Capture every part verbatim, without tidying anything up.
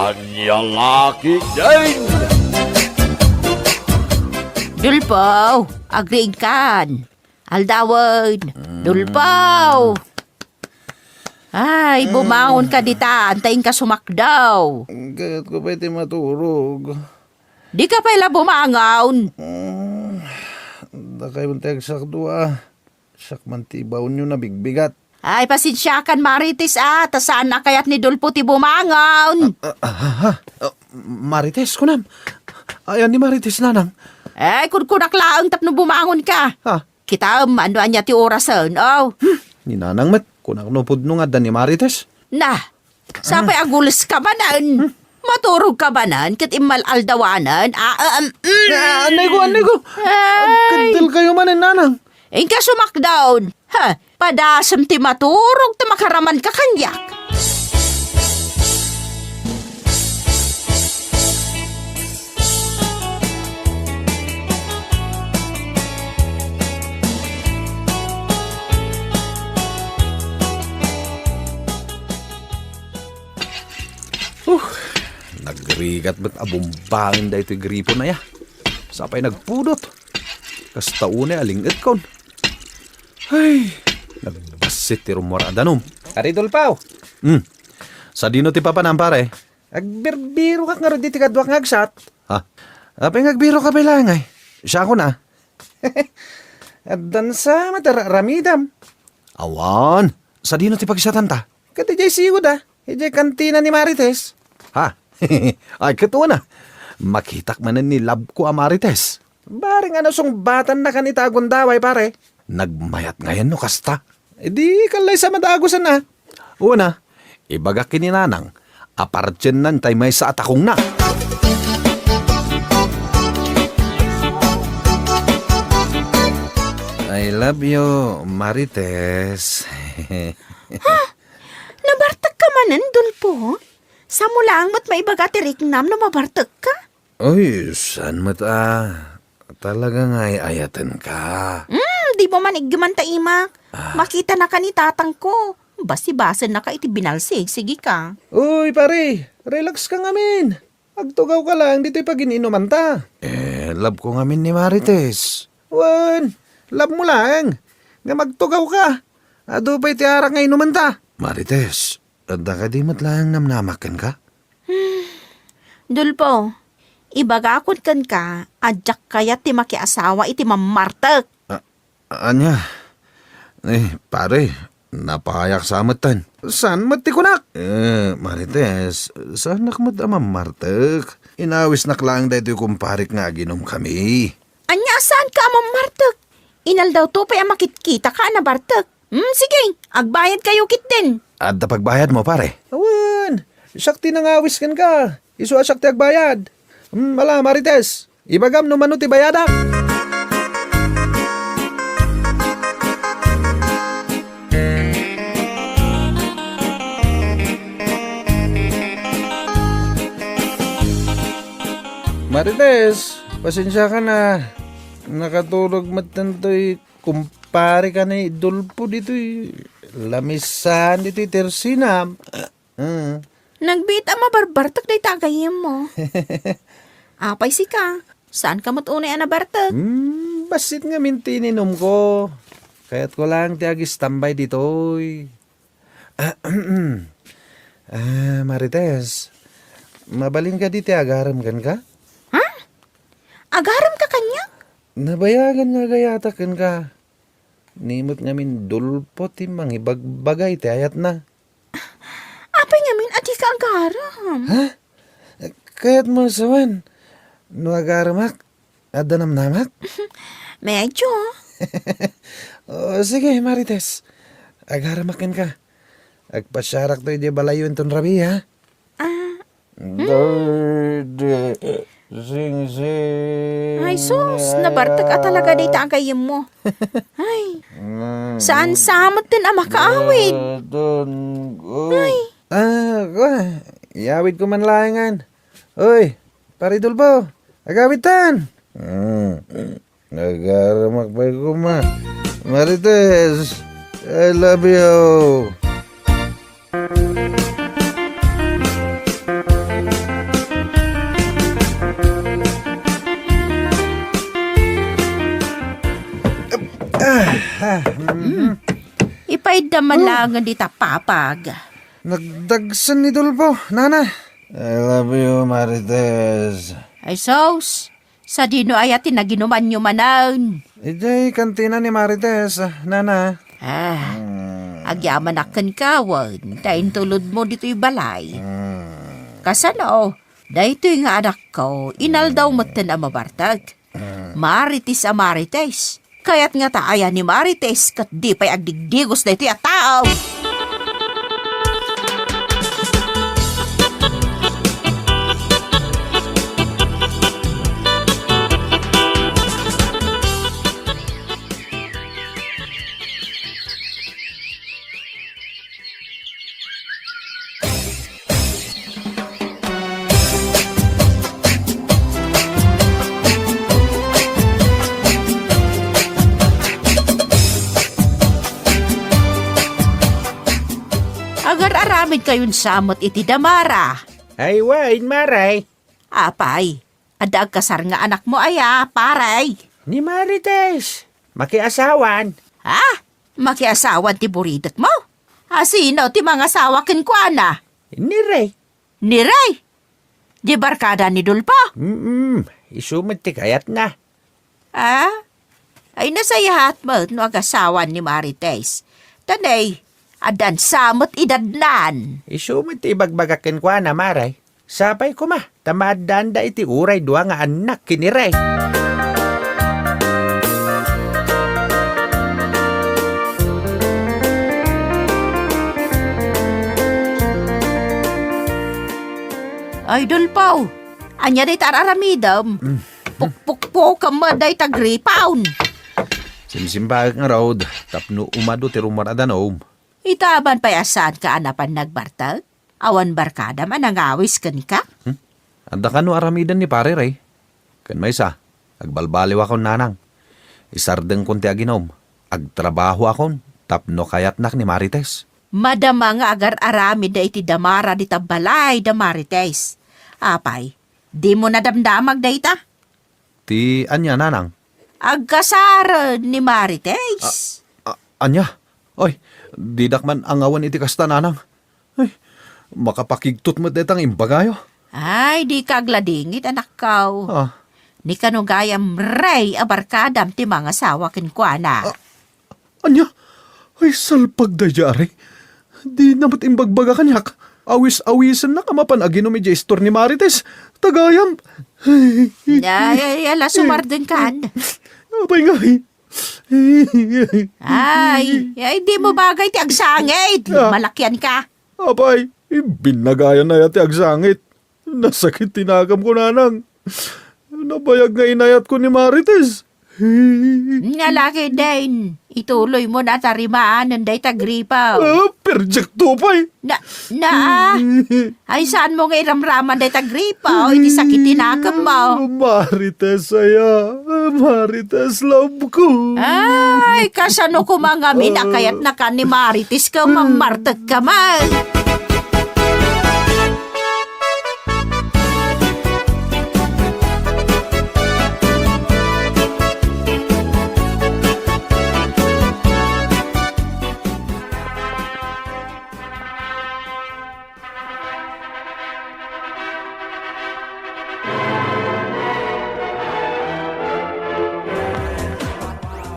Ania la ketdin? Dulpo, agriingkan. Aldawen. Mm. Dulpo. Ay, bumangon ka dita, anta inka sumakdaw. Kayatko pay ti maturog. Di ka pay la bumangon. Mm, dakayon ti agsakdo, a. Siak man ti ibaonyo nabigbigat. Ay, pasensiakan, Marites, a, ta saan a kayat ni Dulpo ti bumangon. Ah, ah, ah, ah, ah, Marites, kunam. Ayan ni Marites, nanang. Ay, kunkunak laeng tapno bumangon ka. Ah. Kitaem, ano ania ti orasen, o. Hmm, ni nanang met, kunak no pudno nga adda ni Marites. Na, sapay agules ka manen. Hmm. Maturog ka manen, ket immal-aldawanen. Ah, ah, um, mm. Ah, anay ko, anay ko. Ay. Agkeddel kayo manen, nanang. Inka sumakdaw. Ha, padasem ti maturog ta makaraman ka kaniak. Uh, nagrigat met a bumbaen daytoy gripon aya. Sapay nagpudot. Kasta unay a ling-etkon. Ay, nagbassit ti rummuar a danum. Pare Dulpo. Hmm. Sadino ti papanam, pare? Agbirbirokak ngarud iti kaduak nga agsat. Ha? Apay nga agbiroka pay laeng ay? Siakon a. Addan sa met a ra-, ramidam. Awan. Sadino ti pagsatanta? Ket idiay sigud a. Idiay kantina ni Marites. Ha? Ay, ket una. Makitak manen ni labko a Marites. Bareng a nasungbatannakan ita a gundaway, pare. Nagmayat ngayen no kasta. Idi, kallaysa madagusan a. Una, ibagak ken ni nanang a partienna tay maysa a takongna. I love you, Marites. Ha? Nabartek ka manen, Dulpo? Samo laeng met maibaga ti riknam no mabartek ka? Uy, saan met a? Talaga nga ay-ayaten ka. Hmm, di mo man iggeman ta imak. Ah. Makitana ka ni tatangko. Basi-basennaka iti binalsig, sige ka. Uy, pare, relax ka ngamin. Agtugaw ka lang ditoy pagin-inumanta. Eh, love ko ngamin ni Marites. Wen, love mo lang. Nga magtugaw ka. Adu pay ti arak nga inumanta. Marites, adda kadi met laeng namnamak kenka? Dulpo, ibagakon kenka a diak kayat ti makiasawa iti mammartek. A-, ania? Eh, pare, napahayak sa metten. Saan met ti kunak? Eh, Marites, saanak met a mammartek. Inawisnak laeng daytoy kumparek nga aginom kami. Ania a saanka a mammartek? Inaldaw to pay a makitkitaka a nabartek. Hmm, sige, agbayad kayo ketdin. Adda pagbayad mo, pare? Awan, siak ti nangawis kenka. Isu a siak ti agbayad. Hmm, ala, Marites, ibagam no mano ti bayadak. Marites, pasensiaka na. Nakaturog met tantoy kumpare ka ni Dulpo ditoy. Lamisan ditoy tersinam. Ah. Nagbiit a mabarbartek dayta a gayyemmo. Apay sika? Saanka met unay a nabartek? Hmm, bassit ngamin ti ininumko. Kayatko lang ti agistambay ditoy. Ah, ah, Marites, mabalin kadi ti agarem kenka? Ha? Agarem ka kaniak? Nabayagan nga agayatak kenka. Ni met ngamin Dulpo ti mangibagbaga iti ayatna. Apay ngamin a dika agarem? Ha? Kayatmo sawen no agaremak, adda namnamak? Medyo. O, sige, Marites. Agaremak kenka. Agpasiarakto idiay balayyo inton rabii, ha? Ah. Daydi, singsing. Ay, sus, nabartek a talaga dayta a gayyemmo. Ay, saan sa met din a makaawid? Ay. Ah, kua, iyawid ko man laengan. Uy, Pare Dulpo, agawidtan. Mm. Nagaramak pay koma. Marites, I love you. Adda man laengen dita papag. Nagdagsen ni Dolfo, nana. I love you, Marites. Ay sus, sadino aya ti naginumanyo manen? Idiay kantina ni Marites, nana. Ah, agyamanak kenka wen ta intulodmo ditoy balay. Kasano? Daytoy nga anakko, inaldaw metten a mabartek. Marites a Marites. Kayat ngata aya ni Marites ket di pay agdigdigos daytoy a tao. Agar-aramidkayon sa met iti damara. Ay, wen, Mare. Apay, adda agkasar nga anakmo aya, pare? Ni Marites. Makiasawan. Ha? Makiasawan ti buridekmo? A, sino ti mangasawa kenkuana? Ni Rey. Ni Rey? Di barkada ni Dolfo? Mm, isu met ti kayatna. Ah? Ay, nasayaat met no agasawan ni Marites. Ta nay, addan sa met idadnan. Isu met ti ibagbagak kenkuana, Mare. Sapay koma, ta maaddaanda iti uray dua nga annak ken ni Rey. Ay, Dolfo, ania dayta ar-aramidem? Mm. Pukpukpukem met dayta gripaw. Simsimbaek ngarud tapno umadu ti rummuar a danum. Ita man pay a saanka a napan nagbartek? Awan barkadam a nangawis kenka? Hmm? Adda kano aramiden ni Pare Rey. Ken maysa, agbalbaliwakon, nanang. Isardengkon ti aginum. Agtrabahoakon tapno kayatnak ni Marites. Madama nga agar-aramid iti damara dita balay da Marites. Apay, dimo nadamdamag dayta? Ti ania, nanang? Agkasaren ni Marites. A-, a-, ania? Ay, didak man angawan iti kasta, nanang. Ay, makapakigtot met dayta nga imbagayo. Ay, dika agladingit, anakko. Ah. Ni kano gayam Rey a barkadam ti mangasawa kenkuana. Ah, ania? Ay, salpag daydiay, Rey. Dina met imbagbaga kaniak. Awis-awisennak a mapan aginum idiay istor ni Marites. Ta gayam. Ay, ay, ala, sumardengkan. Apay ngay? Ay, ay, dimo bagay ti agsangit. Ah. Malakianka. Apay, binnagayan aya ti agsangit. Nasakit ti nakem, kunanang. Nabayag nga inayatko ni Marites. Nga laki, Dane, ituloymo na tarimaan dayta gripaw. Ah, perjekto pay. Na, na, ah. Ay, saanmo nga iramraman dayta gripaw iti sakit ti nakemmo? Marites aya, Marites love ko. Ay, kasano koma ngamin a kayatnaka ni Marites ket mammartekka met?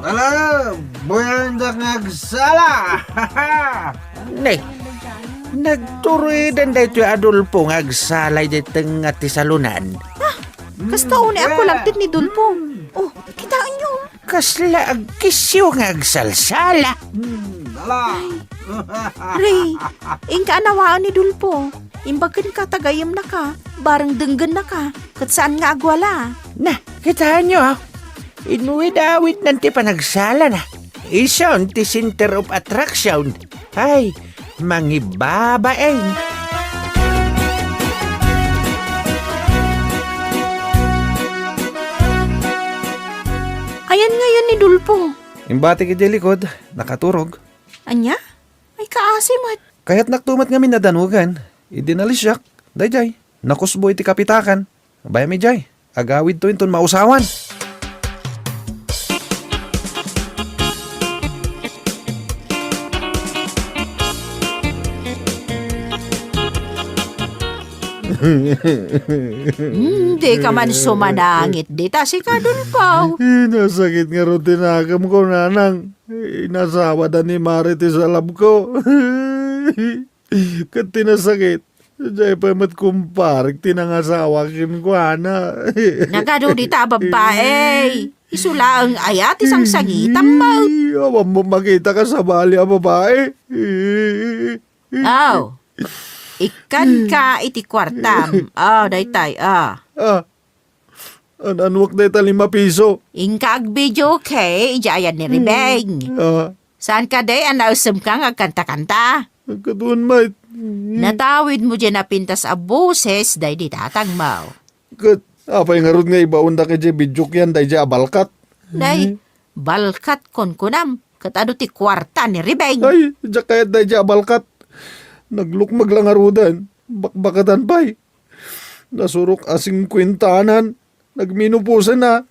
Ala, buyaendak nga agsala! Ne, nagturuden daytoy a Dolfo nga agsala idiay tengnga ti salonan. Ah, kasta unay a kulagted ni Dolfo. Oh, kitaenyo. Kasla agkisiw nga agsalsala. Hmm, ala. Ay, Rey, inka a nawaen ni Dolfo. Imbag kenka ta gayyemnaka, bareng denggennaka, ket saan nga agwala. Na, kitaenyo, ah. Inwid-awidnan ti panagsalana. Isun ti center of attraction. Ay, mangibabain. Ayan ngayon ni Dolfo. Imbati idiay likod, nakaturog. Ania? Ay, kaasi met. Kayatnak to met ngamin a danugan. Idi nalisiak, daydiay, nakusbo iti kapitakan. Bayam idiay, agawidto inton mausawan. Hmm, dika man sumanangit dita, sika, Dolpo. Nasakit ngarud ti nakemko, nanang. Inasawada ni Marites a love ko. Ket ti nasakit, diay pay met kumparek ti nangasawa kenkuana. Nagadu dita a babbai. Isu laeng aya ti sangsangitam met? Awan mo makita ka sabali a babai. Aw, ikkanka iti kuartam. Aw, daytay, ah. Ah, an-anuak dayta lima piso? Inka agbidio, okay, idiay ayan ni Ribeng. Ah. Saan kadi a naesemka nga agkanta-kanta? Agkadun met. Natawidmo diay napintas a boses daydi tatangmo. Ket apay ngarud nga ibaonda kadi bidiok yan daydi a balkat? Day, balkat kunkunam, ket adu ti kuarta ni Ribeng. Ay, diak kayat daydi a balkat. Naglukmeg la ngaruden. Bakbakatan pay. Nasurok a singkuentanan. Nagmenopausana.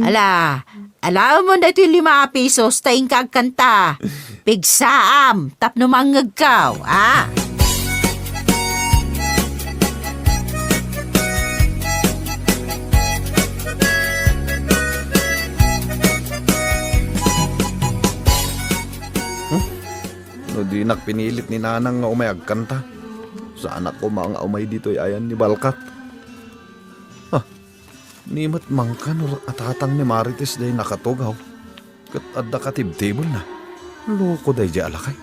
Ala, alaemon daytoy lima a pisos ta inka agkanta. Pigsaam tapno mangngegko, a? Hmm? No dinak pinilit ni Nanang nga umay agkanta, saanak koma nga umay ditoy ayan ni balkat. Ah, ni met mangkan a tatang ni Marites diay nakatugaw, ket adda katibtibelna. Loko daydi a lakay.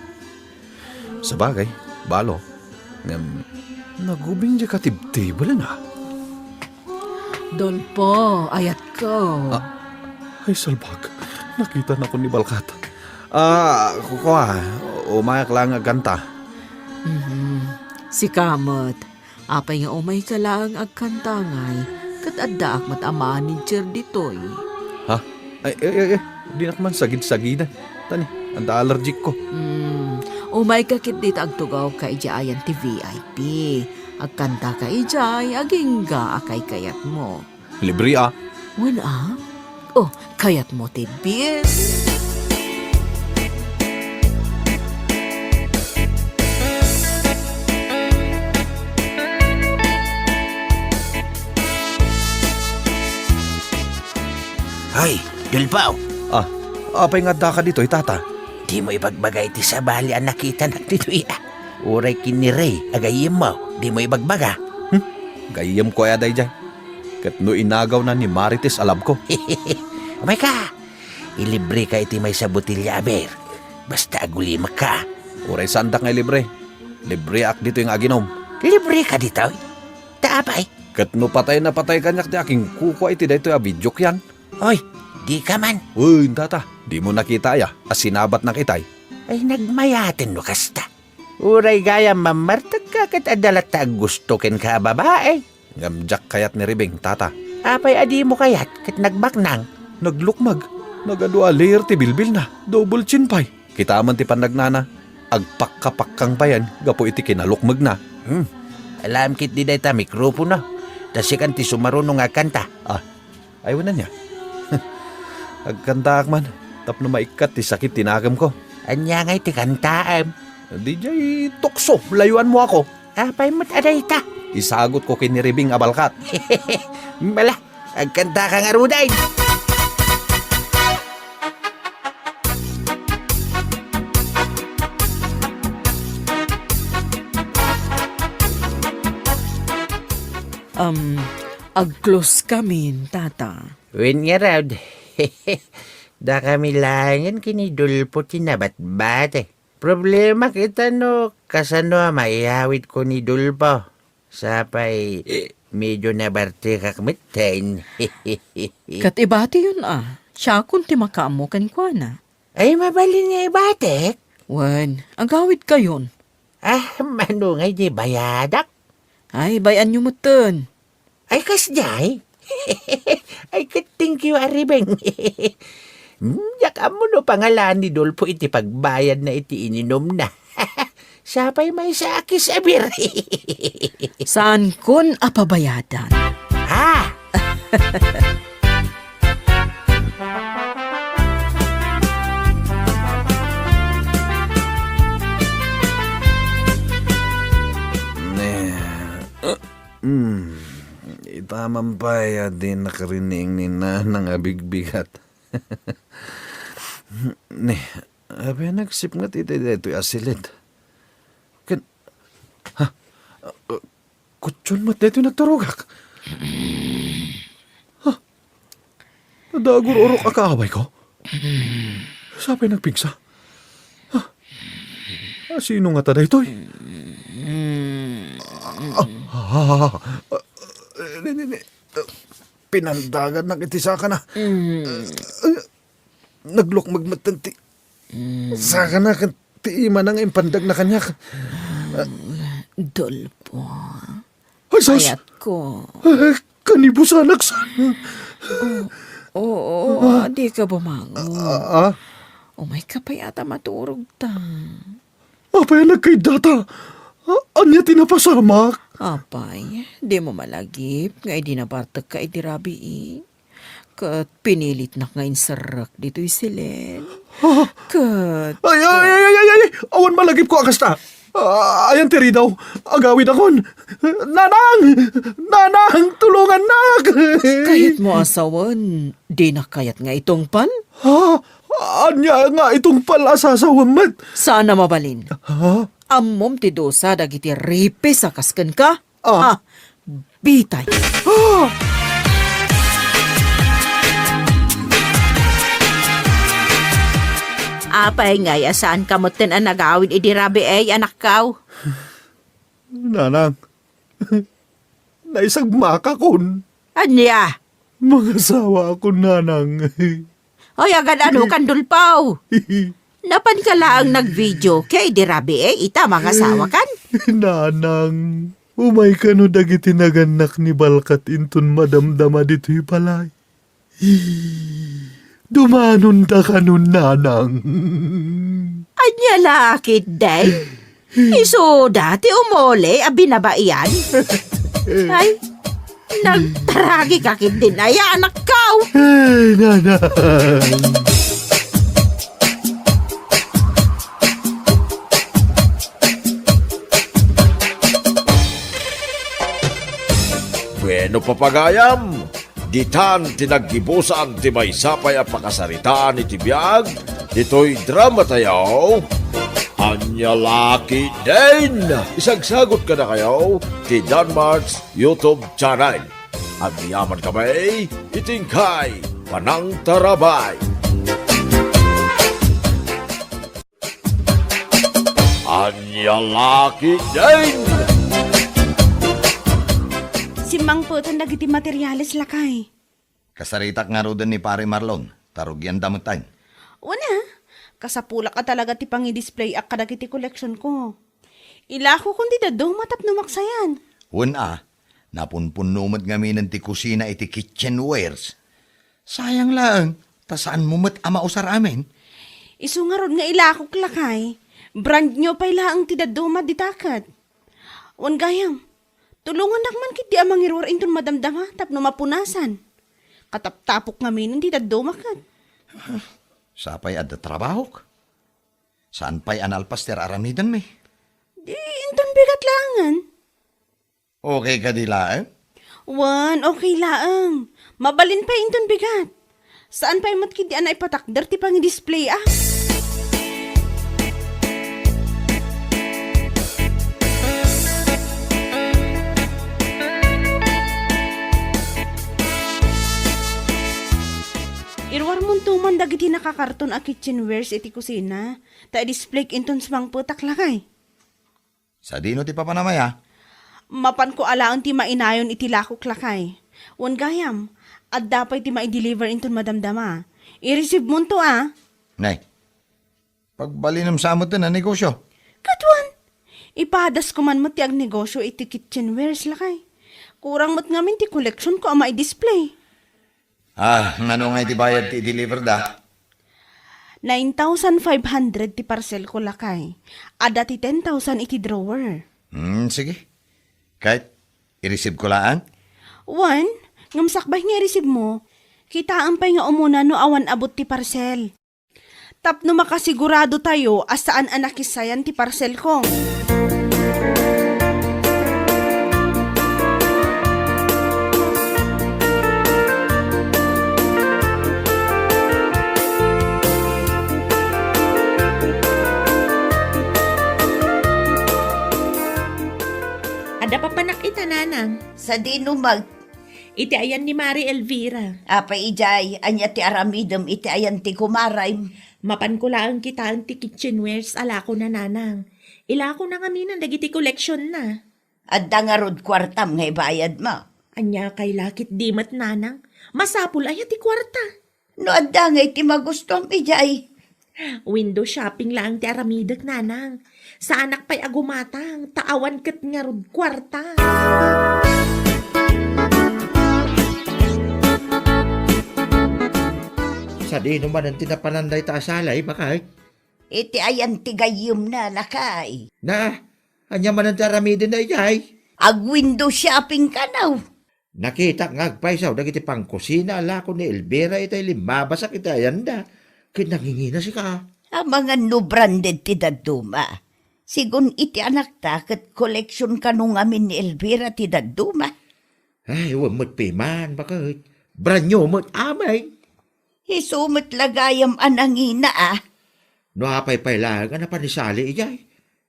Sabagay, balo, ngem nagubing diay katibtibelna. Dolpo, ayatko. Ah, ay, salbag. Nakitanakon ni balkat. Ah, kua, umayak laeng agkanta. Mhm. Sika met. Apay nga umayka laeng agkanta ngay, ket addaak met a manager ditoy. Ha? Ay, ay, ay, ay, dinak man sagid-sagiden. Tani, adda allergic ko. Hmm, umayka ketdi ta agtugawka idiay ayan ti V I P. Agkantaka idiay, agingga a kaykayatmo. Libre a. Wen a? Oh, kayatmo ti bill? Hoy, Dolpo! Ah, apay nga addaka ditoy, tata? Dimo ibagbaga iti sabali a nakitanak ditoy, a. Uray ken ni Ray a gayyemmo, dimo ibagbaga. Hmm? Gayyemko aya daydiay? Ket no inagawna ni Marites a love ko. Umayka! Ilibreka iti maysa a botelya a beer. Basta agulimekka. Uray saandak nga ilibre. Libreak ditoy nga aginom. Libreka ditoy? Ta apay? Ket no patay na patay kaniak ti akinkukua iti daytoy a bidiok yan. Oy, dika man. Uy, tata, dimo nakita aya a sinabatnak itay? Ay, nagmayaten no kasta. Uray gayam mammartegka ket adda latta a gusto kenka a babai. Ngem diak kayat ni Ribing, tata. Apay a dimo kayat ket nagbaknang? Naglukmeg. Nagadu a layer ti bilbilna. Double chin pay. Kitaem ti pannagnana. Agpakkapakkang payen gapu iti kinalukmegna. Hmm. Alaem ketdi dayta mikropono. Ta sikan ti sumaruno nga agkanta. Ah, ay, wen ania. Agkantaak man tapno maikkat ti sakit ti nakemko. Ania ngay ti kantaem? Diay tukso, layuanmo ako. Apay met a dayta? Isagutko ken ni Ribing a balkat. Bala, agkantaka ngaruden. Um, Agclose kamin, tata. Wen ngarud, dakami laengen ken ni Dolpo ti nabatbati. Problema ket no kasano a maiyawidko ni Dolpo. Sapay, medio nabartekak metten. Ket ibatiyon a, siakon ti makaammo kenkuana. Ay, mabalin nga ibatek? Wen, agawidkayon. Ah, mano ngay ti bayadak? Ay, bay-anyo metten. Ay, kasdiay? Ay, ket thank you, Aribeng. Hmm, diak ammo no pangalaan ni Dolpo iti pagbayadna iti ininumna. Sapay maysa a kiss a beer. Saankon a pabayadan. Ah! Ne, eh, Amangan pay a dinak rining ni Nanang a bigbigat. Ni, apay a nagsipnget iti daytoy a silid? Ken, ha? Kutson met daytoy nagturogak. Ha? Adda agur-urok a kaabayko? Sapay nagpigsa? Ha? Sino ngata daytoy? Ah, ah, ah, ah, ni, ni, ni, ah, pinandagannak iti sakana. Ah, naglukmeg metten ti sakana ken ti imana nga impandagna kaniak. Ah, Dolfo. Ay, sus! Kayatko. Eh, kanibusanak sa. Oo, oo, dika bumangon. Ah, ah? Umayka pay a ta maturogta. Apay a nagkaiddata? A-, ania ti napasamak? Apay, dimo malagip nga idi nabartekka iti rabii, ket pinilitnak nga inserrek ditoy silid. Ah. Ket Ay, ay, ay, ay, ay, ay! Awan malagipko a kasta. Ah, ayan ti ridaw. Agawidakon. Nanang! Nanang, tulongannak! Kayatmo a sawen, dinak kayat nga itungpal? Ha? Ania nga itungpal a sasawem met? Saan a mabalin. Ha? Ammom ti dusa dagiti ripis a kas kenka? Ah. Ah, bitay. Ah! Apay ngay a saanka metten a nagawid idi rabii, anakko? Nanang, naisagmakakon. Ania? Mangasawaakon, Nanang. Ay, agad-ano kan, Dolfo? Napanka laeng nag-video kay idi rabii, eh, ita mangasawakan? Nanang, umay kano dagiti nagannak ni Balkat inton madamdama ditoy balay. Dumanonda kano, Nanang. Ania la ketdin? Isuda ti umuli a binabaian? Ay, nagtaragika ketdin aya, anakko? Ay, Nanang. Bueno, papagayam, ditan ti naggibusan ti maysa pay a pakasaritaan iti biag ditoy dramatayo, Ania la ketdin. Isagsagut kadakayo ti Danmart's YouTube channel. Agyamankami iti inkay panangtarabay. Ania la ketdin? Simmangpeten dagiti materiales, lakay. Kasaritak ngaruden ni Pare Marlon, ta rugianda metten. Wen a, kasapulak a talaga ti pangidisplayak kadagiti koleksionko. Ilakokon ti dadduma tapno maksayan. Wen a, napunpunno met ngaminen ti kusina iti kitchenwares. Sayang laeng, ta saanmo met a mausar amin. Isu ngarud nga ilakok, lakay, brand new pay laeng ti dadduma dita ket. Wen gayam, tulongannak man ketdi a mangiruar inton madamdama tapno mapunasan. Kataptapok ngaminen ti dadduma ket. Sapay adda trabahok. Saan pay a nalpas ti ar-aramidenmi? Di inton bigat laengen. Okay kadi laeng? Wen, okay laeng. Mabalin pay inton bigat. Saan pay met ketdi a naipatakder ti pangidisplay a. Iruarmonto man dagiti nakakarton a kitchenwares iti kusina, ta i-displayk inton sumangpetak, lakay. Sadino ti papanam aya? Mapanko a laeng ti mainayon iti lakok, lakay. Wen gayam, adda pay ti maideliver inton madamdama. Ireceivemonto a. Nay, pagbalinem sa metten a negosio. Ket wen, ipadasko man met ti agnegosio iti kitchenwares, lakay. Kurang met ngamin ti koleksionko a maidisplay. Ah, ngano ngay ti bayad ti i-deliver da? Nine thousand five hundred ti parcelko, lakay. Adda ti ten thousand iti drawer. Hmm, sige. Ket, i-receive ko laeng? Wen, ngem sakbay nga i-receive mo, kitaem pay nga umuna no awan abut ti parcel. Tapno makasigurado tayo a saan a nakissayan ti parcelko. Adda papanak ita, nanang. Sadino met? Iti ayan ni Mari Elvira. Apay idiay, ania ti aramidem iti ayan ti kumarem? Mapanko laeng kitaen ti kitchenwares a lakona, nanang. Ilakona ngamin dagiti koleksionna. Adda ngarud kuartam nga ibayadmo? Ania kay la ketdi met, nanang? Masapul aya ti kuarta? No adda ngay ti magustuam idiay. Window shopping laeng ti aramidek, nanang. Saanak pay a gumatang, ta awan ket ngarud kuarta. Sadino manen ti napanan dayta a salay, bakay? Iti ayan ti gayyemna, lakay. Na, ania manen ti aramidenna idiay? Ag-window shopping kano. Nakitak nga agpaysaw dagiti pangkusina a lako ni Elvira itay limmabasak iti ayanda, ket nangingina sika. Amangan no branded ti dadduma. Sigun iti anakta ket collection kano ngamin ni Elvira ti dadduma. Ay, wen met piman, baket. Brand new met amin. Isu met la gayam a nangina, a. No apay pay laeng a napanisali idiay.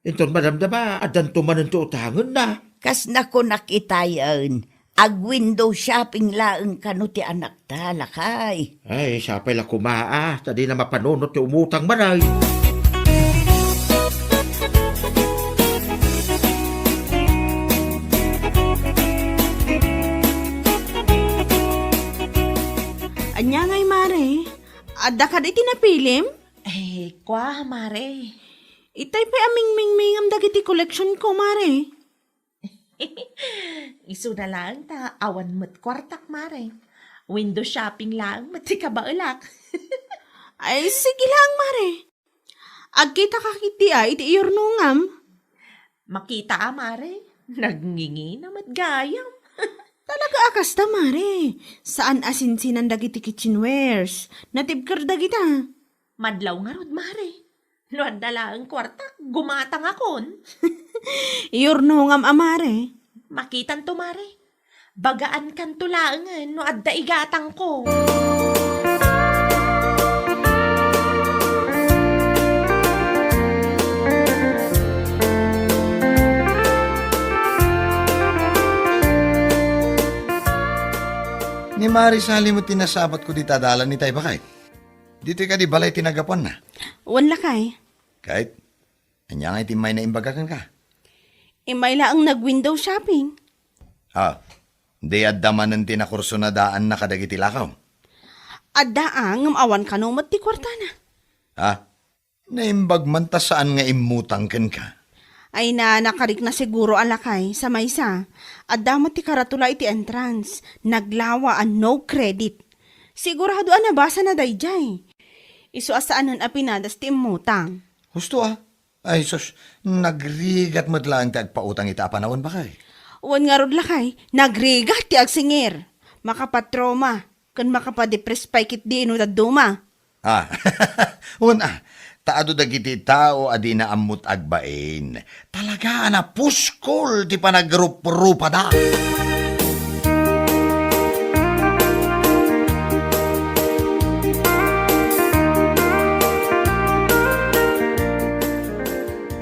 Inton madamdama, addanto manen ti utangenna. Kas nakunak itayen, ag-window shopping laeng kano ti anakta, lakay. Ay, sapay la koma, a, ta dina mapanunot ti umutang manen. Ania ngay, Mare? Adda kadi ti napilim? Eh, kua, Mare. Itay pay a mingmingmingam dagiti collection ko, Mare. Isuna laeng ta awan met kuartak, Mare. Window shopping laeng met ti kabaelak. Ay, sige laeng, Mare. Agkita ka ketdi a iti iyurnongam? Makita a, Mare. Nagngingina met gayam. Talaga a kasta, Mare. Saan a sinsinan dagiti kitchenwares. Natibker dagita. Madlaw ngarud, Mare. No adda laeng kuartak, gumatangakon. Iyurnongam a, Mare. Makitanto, Mare. Bagaankanto laengen no adda igatangko. Ni Mare Sally met ti nasabatko dita dalan itay, bakay. Ditoy kadi balay ti naggapuanna? Wen, lakay. Ket, ania ngay ti immayna imbaga kenka? Immay laeng nag-window shopping. Ah, di adda manen ti nakursona daanna kadagiti lakaw? Adda a, ngem awan kano met ti kuartana. Ah, naimbag man ta saan nga immutang kenka. Ay na, nakarikna siguro a, lakay, sa maysa. Adda met ti karatula iti entrance, naglawa a no credit. Sigurado a nabasana daydiay. Isu a saanen a pinadas ti immutang. Husto a. Ay sus, nagrigat met laeng ti agpautang ita a panawen, bakay. Wen ngarud, lakay, nagrigat ti agsingir. Makapatrauma ken makapadepress pay ketdi no dadduma. Ah, wen a, ta adu dagiti tao a dina ammot agbain. Talaga a napuskol ti panagrup-rupada.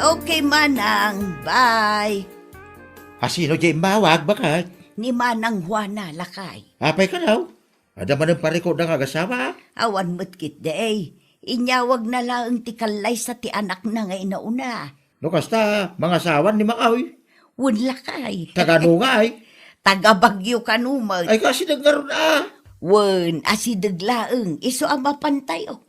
Okay, Manang. Bye. Asino diay immawag, bakay? Ni Manang Juana, lakay. Apay kano? Adda manen parikutda nga agasawa? Awan met ketdi. Inyawagna laeng ti kallaysa ti anakna nga inauna. No kasta, mangasawan ni Makaw? Wen, lakay. Taga ano ngay? Taga Baguio kano met. Ay, kasideg ngarud a. Wen, asideg laeng, isu a mapantayo.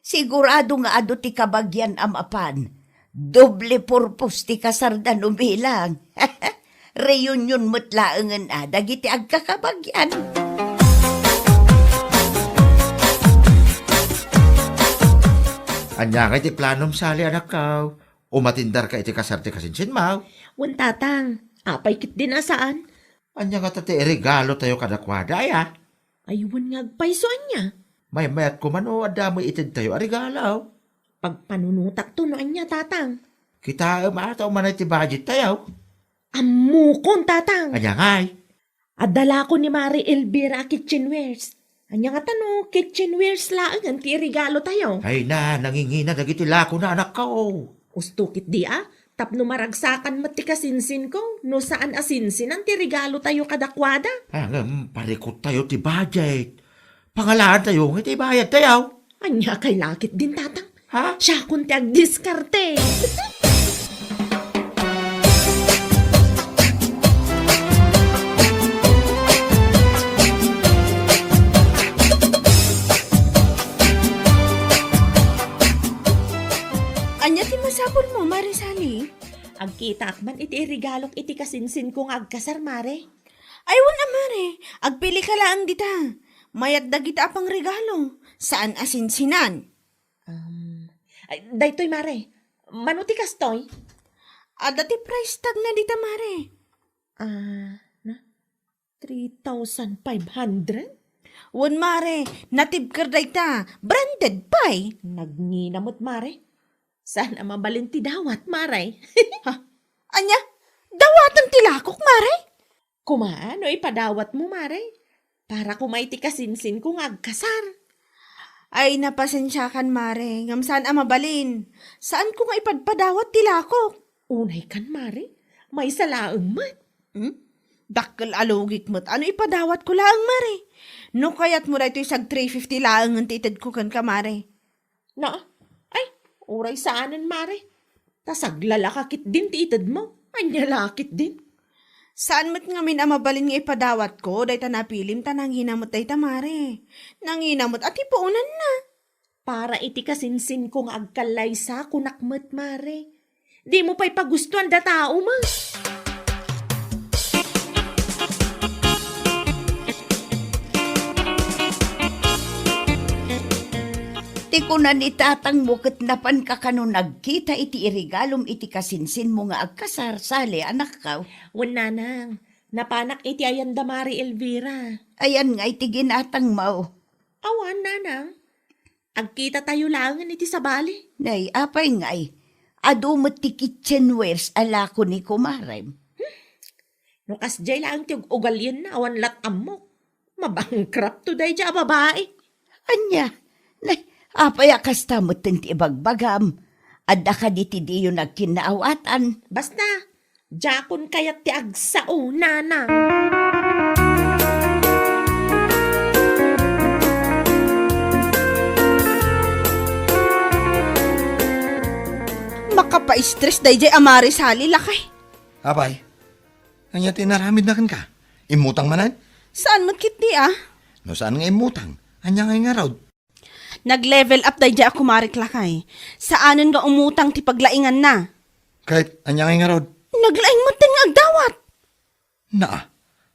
Sigurado nga adu ti kabagian a mapan. Doble purpose ti kasarda no bilang. Reunion met laengen a dagiti agkakabagian. Ania ngay ti planom, Sally, anakko? Umatendarka iti kasar ti kasinsinmo? Wen, tatang. Apay ketdin a saan? Ania ngata ti iregalotayo kadakuada, aya? Ay, wen nga agpayso, ania? Maymayat koma no adda met itedtayo a regalo. Pagpanunotakto no ania, tatang. Kitaem a ta umanay ti budgettayo. Ammokon, tatang. Ania ngay? Adda lako ni Mari Elvira a kitchenwares. Ania ngata no kitchenwares laengen ti iregalotayo? Ay na, nangingina dagiti lakona, anakko. Husto ketdi a, Tapno maragsakan met ti kasinsinko, no saan a sinsinan ti regalotayo kadakuada. Ah, ngem, parikuttayo ti budget. Pangalaantayo nga iti bayadtayo. Ania kay lakit din, tatang? Ha? Siakon ti agdiskarte. Ania ti masapulmo, Mare Sally? Agkitaak man iti iregalok iti kasinsinko nga agkasar, Mare. Ay, wen a, Mare. Agpilika laeng dita. Mayat dagita a pangregalo. Saan a sinsinan. Um, ay, daytoy, Mare. Mano ti kastoy? Adda ti price tag na dita, Mare. Ah, na? Three thousand five hundred? Wen, Mare. Natibker dayta. Branded pay. Nagngina met, Mare. Saan a mabalin ti dawat, Mare? Ha? Ania? Dawaten ti lakok, Mare? Kuma, no ipadawatmo, Mare? Para kuma iti kasinsinko nga agkasar. Ay, napasensiakan, Mare, ngem saan a mabalin. Saanko nga ipadpadawat ti lakok. Unaykan, Mare. Maysa laeng met. Hmm? Dakkel a lugik met. Ano ipadawatko laeng, Mare? No kayatmo daytoy sag three fifty laengen ti itedko kenka, Mare. Na, ay, uray saanen, Mare. Ta saglalaka ketdin ti itedmo. Ania la ketdin? Saan met ngamin a mabalin nga ipadawatko dayta napilim ta nangina met dayta, Mare. Nangina met a ti puonanna. Para iti kasinsinko nga agkallaysa, kunak met, Mare. Dimo pay pagustuan da tao, ma. Ti kuna ni tatangmo ket napanka kano nagkita iti iregalom iti kasinsinmo nga agkasar, Sally, anakko. Wen, nanang, napanak iti ayan da Mare Elvira. Ayan nga iti ginatangmo? Awan, nanang. Agkitatayo laengen iti sabali. Nay, apay ngay? Adu met ti kitchenwares a lako ni kumarem. No kasdiay laeng ti ug-ugalienna, awan lat ammok. Mabankrupt to daydiay a babai. Ania? Nay, apay a kasta metten ti ibagbagam? Adda kadi ti diyo nagkinnaawatan? Basta, diakon kayat ti agsao, nana. Makapa-stress daydiay a Mare Sally, lakay. Apay, ania ti inaramidna kenka? Immutang manen? Saan met ketdi a? No saan nga immutang, ania ngay ngarud? Nag-level up daydiay a kumarek, lakay. Saanen nga umutang ti paglainganna. Ket ania ngay ngarud? Naglaing metten nga agdawat. Naa,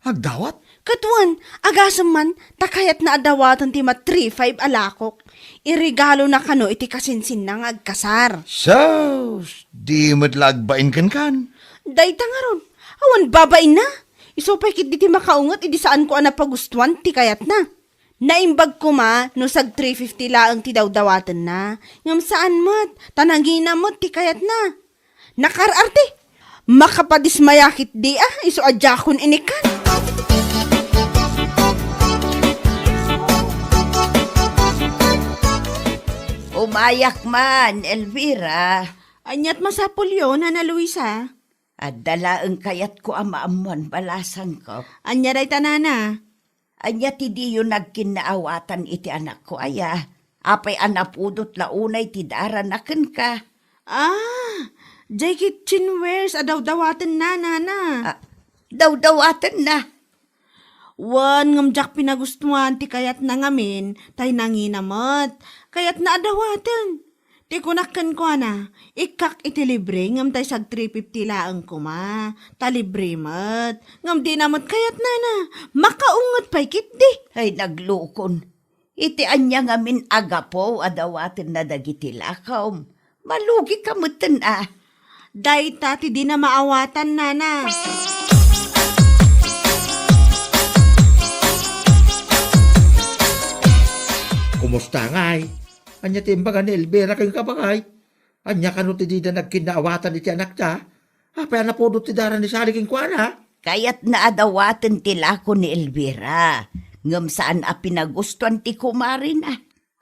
agdawat? Ket wen, agasem man, ta kayatna a dawaten ti ma-three five a lakok. Iregalona kano iti kasinsinna nga agkasar. Sus, di met la agbain kenkan. Dayta ngarud, awan babainna. Isu pay ketdi ti makaunget idi saanko a napagustuan ti kayatna. Naimbag koma no sag three fifty laeng ti dawdawatenna, ngem saan met, ta nangina met ti kayatna. Nakar-arte! Makapadismaya ketdi a, isu a diakon inikkan. Umayak man, Elvira. Aniat masapulyo, Nana Luisa? Adda laeng kayatko a maammoan balasangko. Ania dayta, nana? Ania ti diyo nagkinnaawatan iti anakko aya? Apay a napudot la unay ti darana kenka? Ah, jay kitchenwares a dawdawatenna, nana. Ah, dawdawatenna? Wen, ngem diak pinagustuan ti kayatna ngamin, tay nangina met. Kayatna a dawaten. Ti kunak kenkuana, ikkak iti libre ngem tay sag three fifty laeng koma, ta libre met. Ngem dina met kayatna, na. Makaunget pay ketdi. Ay, naglukon. Iti ania ngamin a gapu a dawatenna dagiti lakom? Malugika metten a. Dayta ti dina maawatan, nana. Kumusta ngay? Ania ti imbaga ni Elvira kenka, baket? Ania kano ti dida nagkinnaawatan iti anakda? Apay a napudot ti dara ni Sally kenkuana? Kayatna a dawaten ti lako ni Elvira, ngem saan a pinagustuan ti kumarina.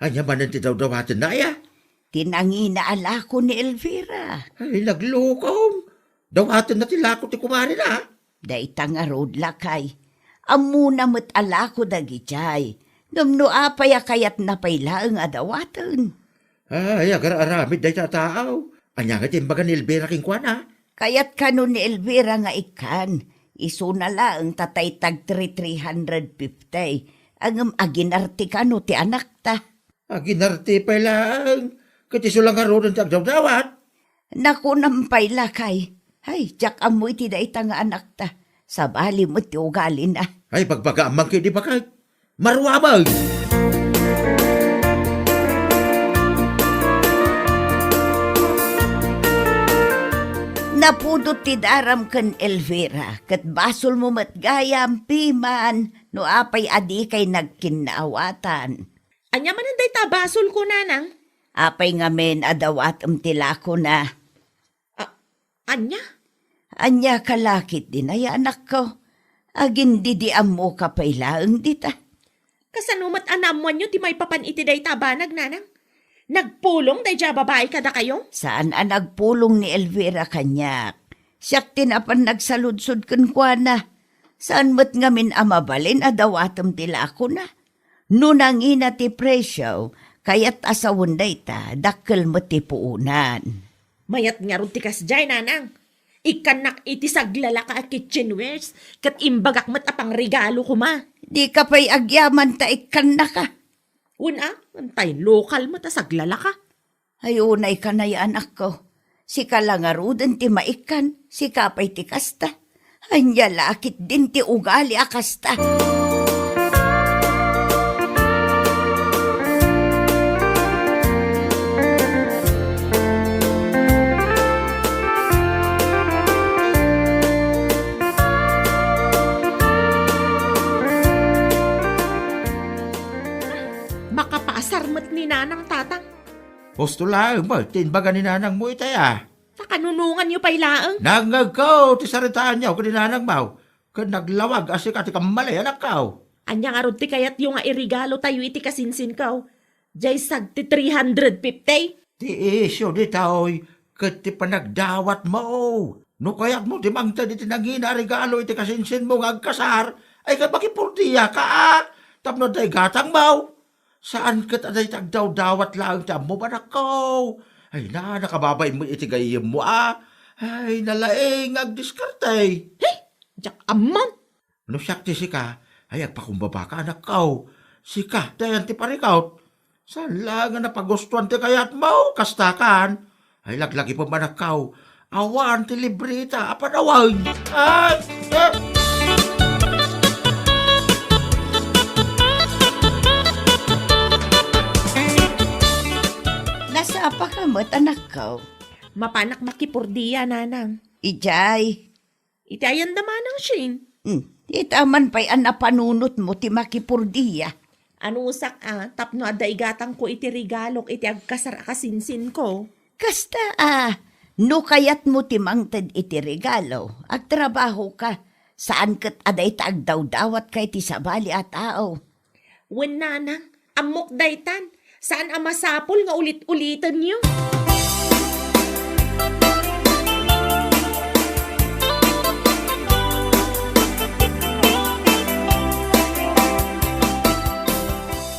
Ania manen ti dawdawatenna aya? Ti nangina a lako ni Elvira. Ay, naglukom. Dawatenna ti lako ti kumarina. Dayta ngarud, lakay. Ammona met a lako dagijay. Ngem no apay a kayatna pay laeng a dawaten? Ay, agar-aramid dayta a tao. Ania nga ti imbaga ni Elvira kenkuana? Kayat kano ni Elvira nga ikkan. Isuna laeng ta tay tag three, three hundred fifty. Ngem aginarte kano ti anakta. Aginarte pay laeng, ket isu la ngaruden ti agdawdawat. Nakunam pay, lakay. Ay, diak ammo iti dayta nga anakta. Sabali met ti ugalina. Ay, bagbagaam man ket di baket. Maruamag! Napudot ti daram ken Elvira, ket basolmo met gayam, piman, no apay a dikay nagkinnaawatan. Ania manen dayta a basolko, nanang? Apay ngamin a dawatem ti lakona? A-, ania? Ania ka la ketdin, anakko? Agin-didiammoka pay laeng dita. Kasano met a naammoanyo ti maipapan iti dayta a banag, nanang? Nagpulong daydiay a babai kadakayo? Saan a nagpulong ni Elvira kaniak. Siak ti napan nagsaludsod kenkuana. Saan met ngamin a mabalin a dawatem ti lakona. No nangina ti presio, kayat a sawen dayta, dakkel met ti puonan. Mayat ngarud ti kasdiay, nanang. Ikkannak iti saglalaka a kitchenwares, ket imbagak met a pangregalo koma. Dika pay agyaman ta ikkannaka. Wen a, antay lokal met a saglalaka. Ay, unay ka nay, anakko. Sika la ngaruden ti maikkan, sika pay ti kasta. Ania la ketdin ti ugali a kasta? Makapaasar met ni Nanang, Tatang. Husto laeng met ti imbaga ni nanangmo itay a. Ta kanunonganyo pay laeng? Nangngegko ti saritaanyo ken ni nanangmo, ken naglawag a sika ti kammali, anakko. Ania ngarud ti kayatyo nga iregalo tayo iti kasinsinko? Diay sag ti three hundred fifty? Ti isyu ditoy, ket ti panagdawatmo. No kayatmo ti mangted iti nangina a regalo iti kasinsinmo nga agkasar, ay ket makipurdiaka, a, tapno adda igatangmo. Saan ket a dayta agdawdawat laeng ti ammom, anakko. Ay na, nakababain met iti gayyemmo, a. Ay, nalaing nga agdiskarte. He! Diak amman. No siak ti sika, ay agpakumbabaka, anakko. Sika ti ayan ti parikut. Saan la nga napagustuan ti kayatmo, kastakan? Ay, laglagipem, anakko. Awan ti libreta a panawen. Ay, eh. Nasapaka met, anakko. Mapanak makipurdia, nanang. Idiay. Iti ayan da manang Shane? Hmm, ita man pay a napanunotmo ti makipurdia. Anusak a, tapno adda igatangko iti regalok iti agkasar a kasinsinko. Kasta a, no kayatmo ti mangted iti regalo, agtrabahoka. Saan ket a dayta agdawdawatka iti sabali a tao. Wen, nanang, ammok daytan. Saan a masapul nga ulit-ulitenyo.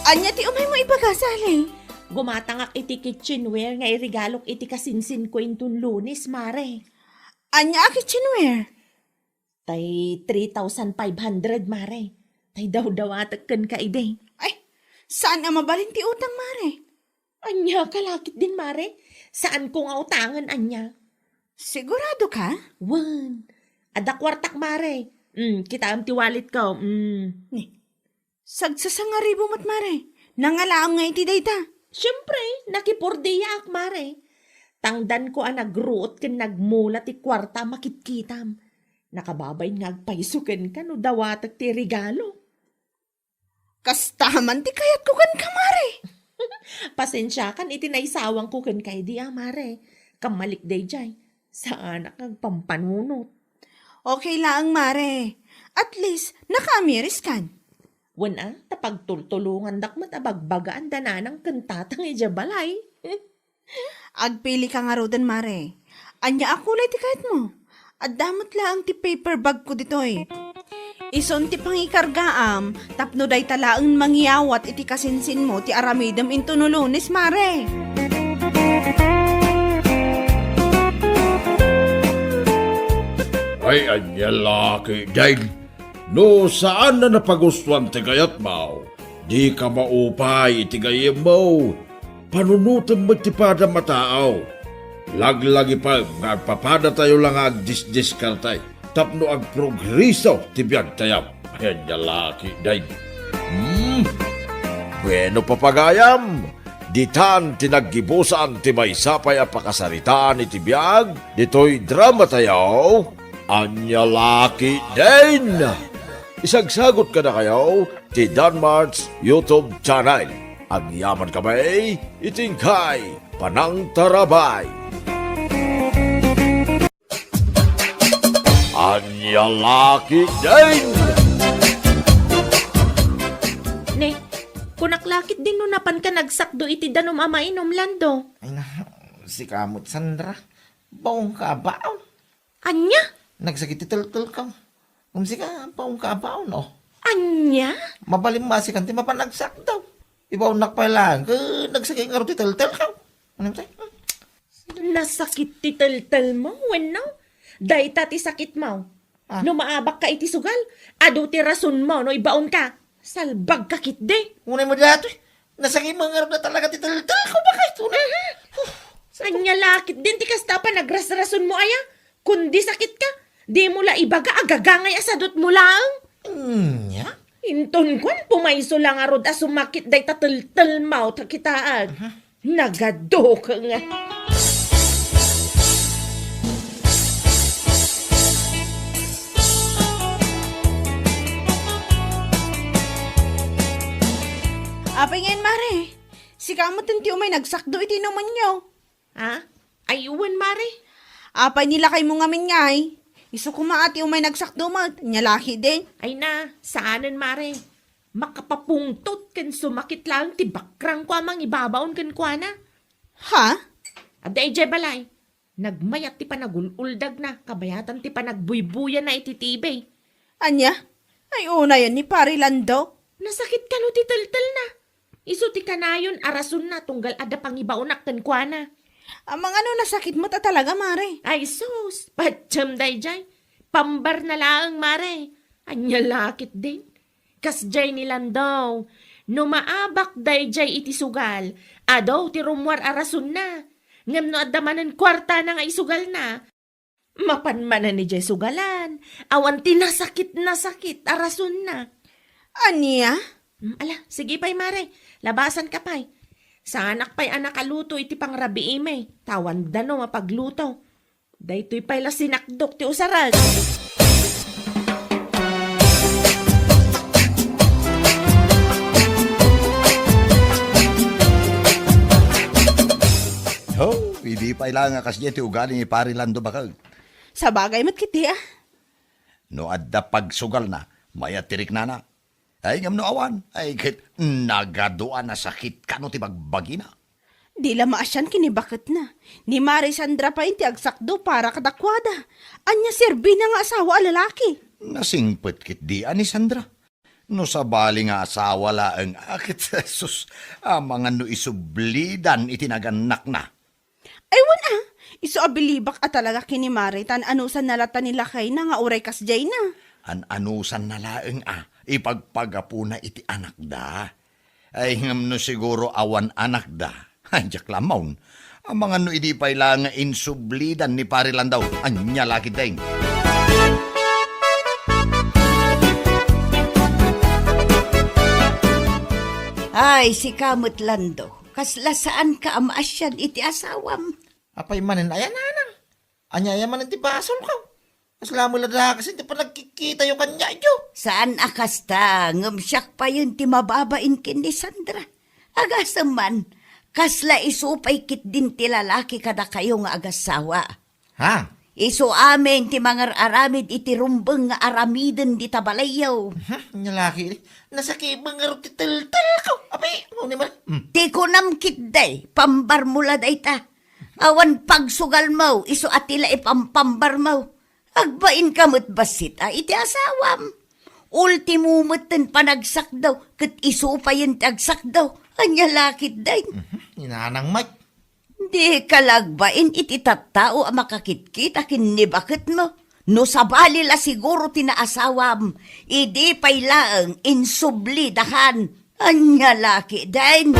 Ania ti umaymo ibaga, Sally? Gumatangak iti kitchenware nga iregalok iti kasinsinko inton Lunes, Mare. Ania a kitchenware? Tay three thousand five hundred, Mare. Tay dawdawatek kenka idi. Ay, saan a mabalin ti utang, Mare? Ania ka la ketdin, Mare? Saanko nga utangen ania. Sigurado ka? Wen. Adda kuartak, Mare. Mm, kitaem ti walletko. Mm. Ni, sagsasangaribu met, Mare. Nangalaam nga iti dayta. Siempre, nakipurdiaak, Mare. Tangdanko a nagruot ken nagmula ti kuarta a makitkitam. Nakababain nga agpayso kenka no dawatek ti regalo. Kasta man ti kayatko kenka, Mare. Pasensiakan iti naisawangko kenka idi a, Mare. Kammalik daydiay. Saanak nga agpampanunot. Okay laeng, Mare. At least, nakaamiriskan. Wen a, ta pagtultulongandak met a bagbagaan da nanang ken tatang idiay balay. Agpili ka ngaruden, Mare. Ania a kulay ti kayatmo? Adda met laeng ti paper bag ko ditoy. Isun ti pangikargaam tapno dayta laeng mangiyawat iti kasinsinmo ti aramidem intono Lunes, Mare. Ay, ania la ketdin? No saan a napagustuan ti kayatmo, dika maupay iti gayyemmo. Panunotem met ti padam a tao. Laglagipem nga agpapadatayo la nga agdisdiskarte tapno agprogreso ti biagtayo. Ania la ketdin? Hmm? Bueno, papagayam, ditan ti naggibusan ti maysa pay a pakasaritaan iti biag ditoy dramatayo. Ania la ketdin? Isagsagot kadakayo ti Danmart's YouTube channel. Agyaman kami iti inkay panangtarabay. Ania la ketdin? Ne, kunak la ketdin no napanka nagsakdo iti danum a mainum, Lando. Ay na, sika met, Sandra. Baonka a baon. Ania? Nagsakit ti teltelko. Ngem sika, baonka a baon, o. Ania? Mabalin masikan ti mapan agsakdo. Ibaonnak pay laeng, ket nagsakit ngarud ti teltelko. Ano ti? Nasakit ti teltelmo, wenno? Dayta ti sakitmo. Ah. No maabakka iti sugal, adu ti rasonmo no ibaonka. Salbagka ketdi. Unay mo datoy. Nasakit mo ngarud na talaga ti teltelko, bakit? Unay. Ania la ketdin ti kasta a panagrasrasonmo aya? Kundi sakitka, dimo la ibaga a gagangay a sadutmo laeng. Ania? Inton kuan, pumayso la ngarud a sumakit dayta teltelmo ta kitaek. Aha. Nagaduka nga. Apay ngayen, Mare? Sika met ti umay nagsakdo iti inumenyo. Ha? Ay, wen, Mare. Apay ni lakaymo ngamin ngay? Isu koma a ti umay nagsakdo met, nia la ketdin? Ay na, saanen, Mare. Makapapungtot ken sumakit laeng ti bakrangko a mangibabaon kenkuana. Ha? Adda idiay balay. Nagmayat ti panagul-uldagna, kabayatan ti panagbuybuyana iti T V. Ania? Ay, unayen ni Pari Lando? Nasakit kano ti teltelna? Isu ti kanayon a rasonna tunggal adda pangibaonak kenkuana. Amangan no nasakit met a talaga, Mare. Ay, sus! Patiem daydiay. Pambarna laeng, Mare. Ania la ketdin? Kasdiay ni Lando, no maabak daydiay iti sugal, adu ti rummuar a rasonna. Ngem no adda manen kuartana nga isugalna, mapan manen idiay sugalan, awan ti nasakit-nasakit a rasonna. Ania? Mm, ala, sige pay, Mare. Labasanka pay. Saanak pay a nakaluto iti pangrabiimi, ta awan danum a pagluto. Daytoy pay la sinakdok ti usarek. Oh, idi pay la nga kasdiay ti ugali ni Pari Lando, baket. Sabagay met ketdi a. No adda pagsugalna, mayat ti riknana. Ay, ngem no awan, ay, ket nagadu a nasakit kano ti bagbagina. Di la maasian ken ni baketna. Ni Mari Sandra pay ti agsakdo para kadakuada. Ania serbina nga asawa a lalaki? Nasingpet ketdi a ni Sandra. No sabali nga asawa laeng a ket, sus, amangan no isublidan iti nagannakna. Ay, wen a, isu a bilibak a talaga ken ni Mari, ta an-anusanna latta ni lakayna nga uray kasdiayna. An-anusanna laeng a ipagpagapuna iti anakda. Ay, ngem no siguro awan anakda, ay, diak la ammo. Amangan no idi pay la nga insublidan ni Pari Lando, ania la ketdin? Ay, sika met, Lando. Kasla saanka a maasian iti asawam? Apay manen aya, nanang? Ania aya manen ti basolko? Kasla met la dakes ti panagkikkitayo kaniayo. Saan a kasta, ngem siak payen ti mababain ken ni Sandra. Agasem man, kasla isu pay ketdin ti lalaki kadakayo nga agasawa. Ha? Isu amin ti mangar-aramid iti rumbeng nga aramiden dita balayyo. Hmm, nya laki, nasakit man ngarud ti teltelko. Abi, ano ni man? Hmm. Ti kunam ketdi, pambarmo la dayta. Awan pagsugalmo, isu a ti la ipampambarmo. Agbainka met bassit a iti asawam. Ultimo metten panagsakdaw, ket isu payen ti agsakdaw. Ania la ketdin? Mhm, ni nanang met. Dika la agbain iti tattao a makakitkita ken ni baketmo. No sabali la siguro ti naasawam, idi pay laeng insubli dakan. Ania la ketdin?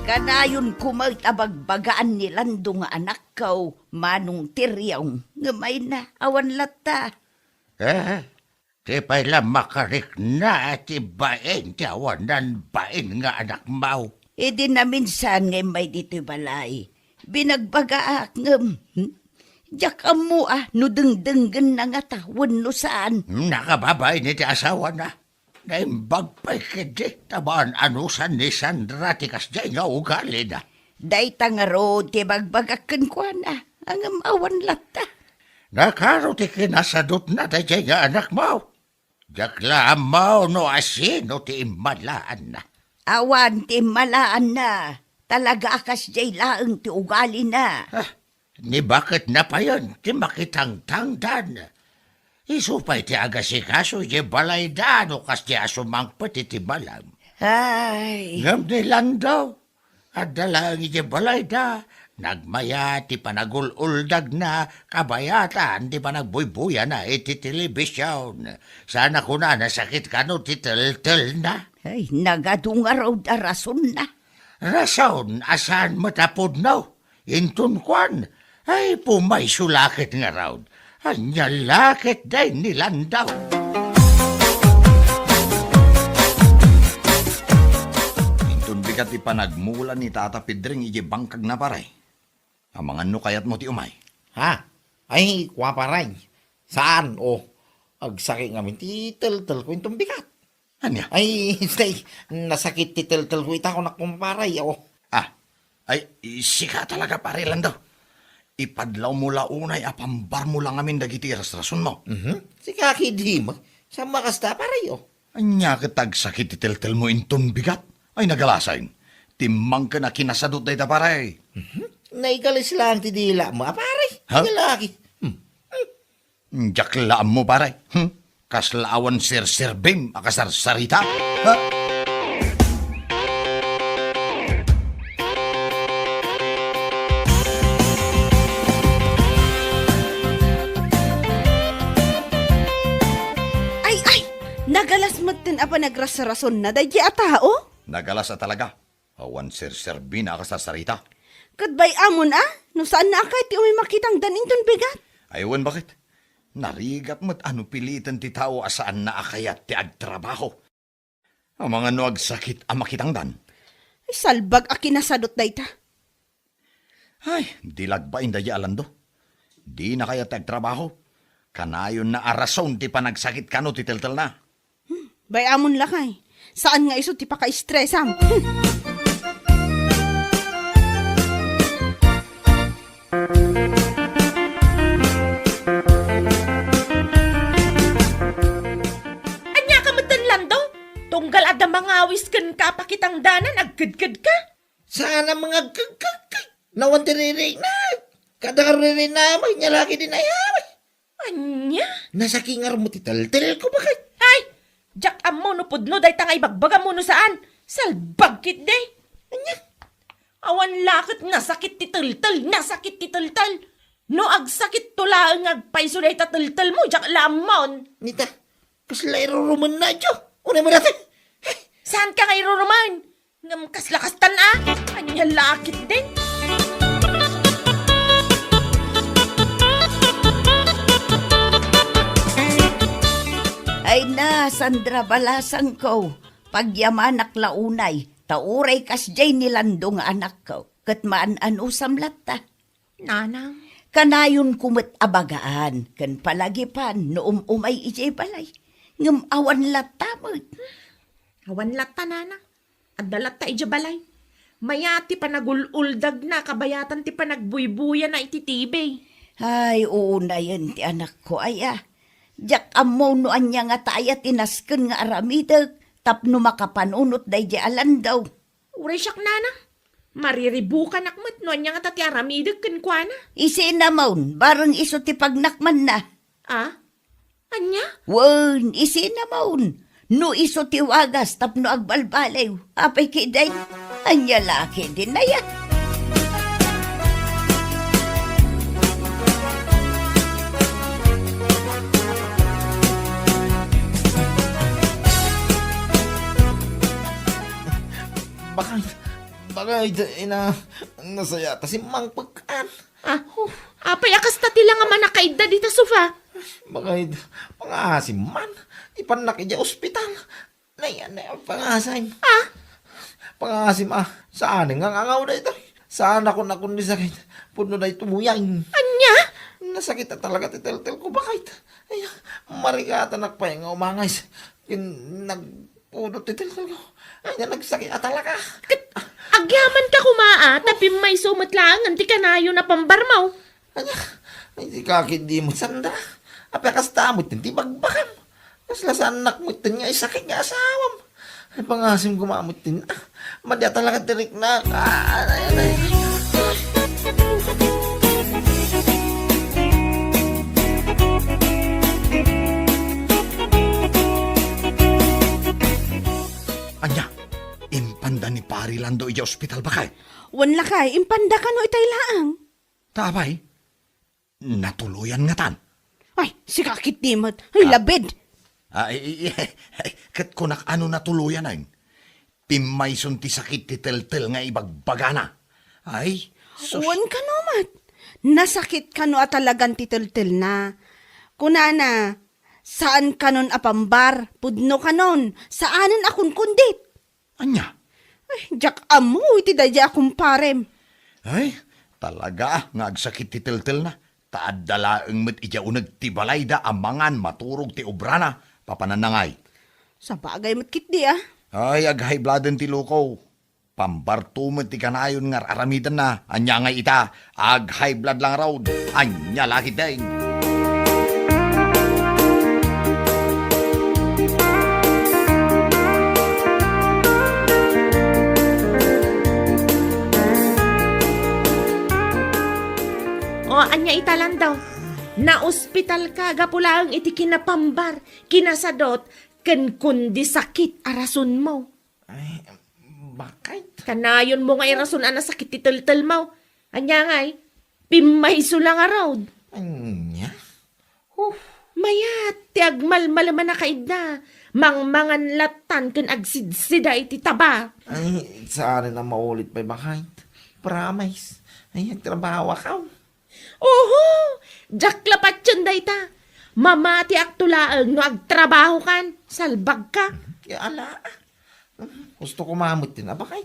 Kanayon koma met a bagbagaan ni Lando nga anakko, Manong Tiryong, ngem ay na, awan latta. Eh, ti pay la makarikna ti bain ti awanan bain nga anakmo. Idi naminsan nga immay ditoy balay, binagbagaak ngem, hmm? Diak ammo a no dengdenggenna ngata wenno saan. Nakababain iti asawana. Naimbag pay ketdi ta maan-anusan ni Sandra ti kasdiay nga ugalina. Dayta ngarud ti bagbagak kenkuana, ngem awan latta. Nakaro ti kinasadutna daydiay nga anakmo? Diak la ammo no asino ti immalaanna. Awan ti immalaanna. Talaga a kasdiay laeng ti ugalina. Ah, ni baketna payen ti makitangtangdan. Isu pay ti agasikaso iti balayda no kasdiay a sumangpet iti malam. Ay. Ngem ni Lando, adda laeng iti balayda, nagmayat ti panagul-uldagna, kabayatan ti panagbuybuyana iti telebision. Saan a kuna nasakit kano ti teltelna? Ay, nagadu ngarud a rasonna. Rason a saan met a pudno. Inton kuan, ay, pumayso la ket ngarud. Ania la ketdin ni Lando? Inton bigat ti panagmula ni Tata Pedring iti bangkagna, pare. Amangan no kayatmo ti umay. Ha? Ay, kua, pare. Saan? O, agsakit ngamin ti teltelko inton bigat. Ania? Ay, say, nasakit ti teltelko ita, kunak, kumpare, o. Ah, ay, sika talaga, pare Lando. Ipadlawmo la unay a pambarmo la ngamin dagiti rasrasonmo. Mhm. Sika ketdi met. Saan a kasta, pare, o. Ania ket agsakit ti teltelmo inton bigat? Ay, nagalasayen. Timmangken a kinasadut dayta, pare. Mhm. Naigalis laeng ti dilamo, a, pare. Ha? Ania la ket. Hmm. Hmm. Diak la ammo, pare. Hmm? Kasla awan serserbim a kasarsarita? Ha? Ay, ay! Nagalas metten a panagrasrasonna daydiay a tao? Nagalas a talaga. Awan serserbina a kasarsarita. Ket bay-amon a, no saanna a kayat ti umay makitangdan inton bigat. Ay, wen, baket? Narigat met a no piliten ti tao a saanna a kayat ti agtrabaho. Amangan no agsakit a makitangdan. Ay, salbag a kinasadut dayta. Ay, di la agbain daydiay a Lando. Dina kayat ti agtrabaho. Kanayonna a rason ti panagsakit kano ti teltelna. Hmm, bay-amon lakay. Saan nga isu ti pakaistresam. Hmm. Ania ka metten, Lando? Tunggal adda mangawis kenka a pakitangdanan, agkedkedka? Saan a mangagkagkagkag. Nawan ti ririkna. Kada ririkna, may nia la ketdin ay. Ania? Nasakit ngarud ti teltelko, baket. Ay! Diak ammo no pudno dayta nga ibagbagam wenno saan. Salbag ketdi. Ania? Awan la ket nasakit ti teltel, nasakit ti teltel. No agsakitto laeng nga agpayso dayta teltelmo, diak la ammon. Nita, kasla irurumenna, jo. Unay mo dati. Saanka nga irurumen? Ngem kasla kastan a? Ania la ketdin? Ay na, Sandra balasangko, pagyamanak la unay, ta uray kasdiay ni Lando nga anakko, ket maan-anusam latta. Nanang. Kanayonko met a bagaan ken palagipan no um-umay idiay balay. Ngem awan latta met. Awan latta, Nanang. Adda latta idiay balay. Mayat ti panagul-uldagna kabayatan ti panagbuybuyana iti T V. Ay, uunayen ti anakko, aya. Diak ammo no ania ngata aya ti nasken nga aramidek tapno makapanunot daydiay a landaw. Uray siak, nana. Mariribukanak met no ania ngata ti aramidek kenkuana. Isinamon, bareng isu ti pagnakmanna. Ah? Ania? Wen, isinamon. No isu ti wagas tapno agbalbaliw. Apay ketdin? Ania la ketdin aya? Bakit? Bakit, ina? Nasaya ta simmangpekkan. Ah, apay a kasta ti la nga manakaidda dita sofa? Bakit? Pangasim man. Ipannak idiay ospital. Nay, nay, pangasim. Ah? Pangasim, ah. Saan nga ngangaw daytoy? Saan ako nakon di sakit? Pudno daytoy muyang. Ania? Nasakit a talaga ti teltel ko, bakit? Ay, marigatanak pay nga umangay. Kin-, nagpudot ti teltel ko. Ay, na nagsakit a talaga. Ket agyamanka koma, a, ta pimmayso met laengen ti kanayon a pambarmo. Ania, ay, di ka ketdi met sanda. Apay a kasta met ti bagbagam. Kasla saannak met nga isakit nga asawam. Ay, pangasim koma met ti, ah, madi a talaga ti riknak. Ah, ay, ay, ay. Ania, impanda ni Pari Lando idiay ospital, bakit? Wen lakay, impanda kano itay laeng. Ta apay? Natuloyan ngatan. Ay, sika ketdi met. Ay, ah, labid. Ah, i-, i-, i-, ket kunak a no natuloyan, ay. Pimmayson ti sakit ti teltel nga ibagbagana. Ay, sus. Wen kano met. Nasakit kano a talagan ti teltelna. Kunana, saan kanon a pambar, pudno kanon, saanen a kunkundit. Ania? Ay, diak ammo iti daydiay a kumparem. Ay, talaga nga agsakit ti teltelna. Ta adda laeng met idiay uneg ti balayda a mangan maturog ti obrana, papananangay. Sabagay met ketdi, a. Ay, ag-high-blood-en ti luko. Pambarto met ti kanayon nga ar-aramidenna. Ania ngay ita? Ag-high blood lang raud. Ania la ketdin? O, ania ita, Lando? Naospitalka gapu laeng iti kinapambar, kinasadot, ken kundi sakit a rasonmo. Ay, bakit? Kanayonmo nga irason a nasakit ti teltelmo. Ania ngay? Pimmayso la ngarud. Ania? Huh. Mayat ti agmalmalem a nakaidda. Mangmangan lattan ken agsidsida iti taba. Ay, saanen a maulit pay, bakit? Promise. Ay, agtrabaho akaw. Oho! Diak la patien dayta. Mamatiakto laeng no agtrabahokan. Salbagka. Ala. Gusto ko mamut din, abakay.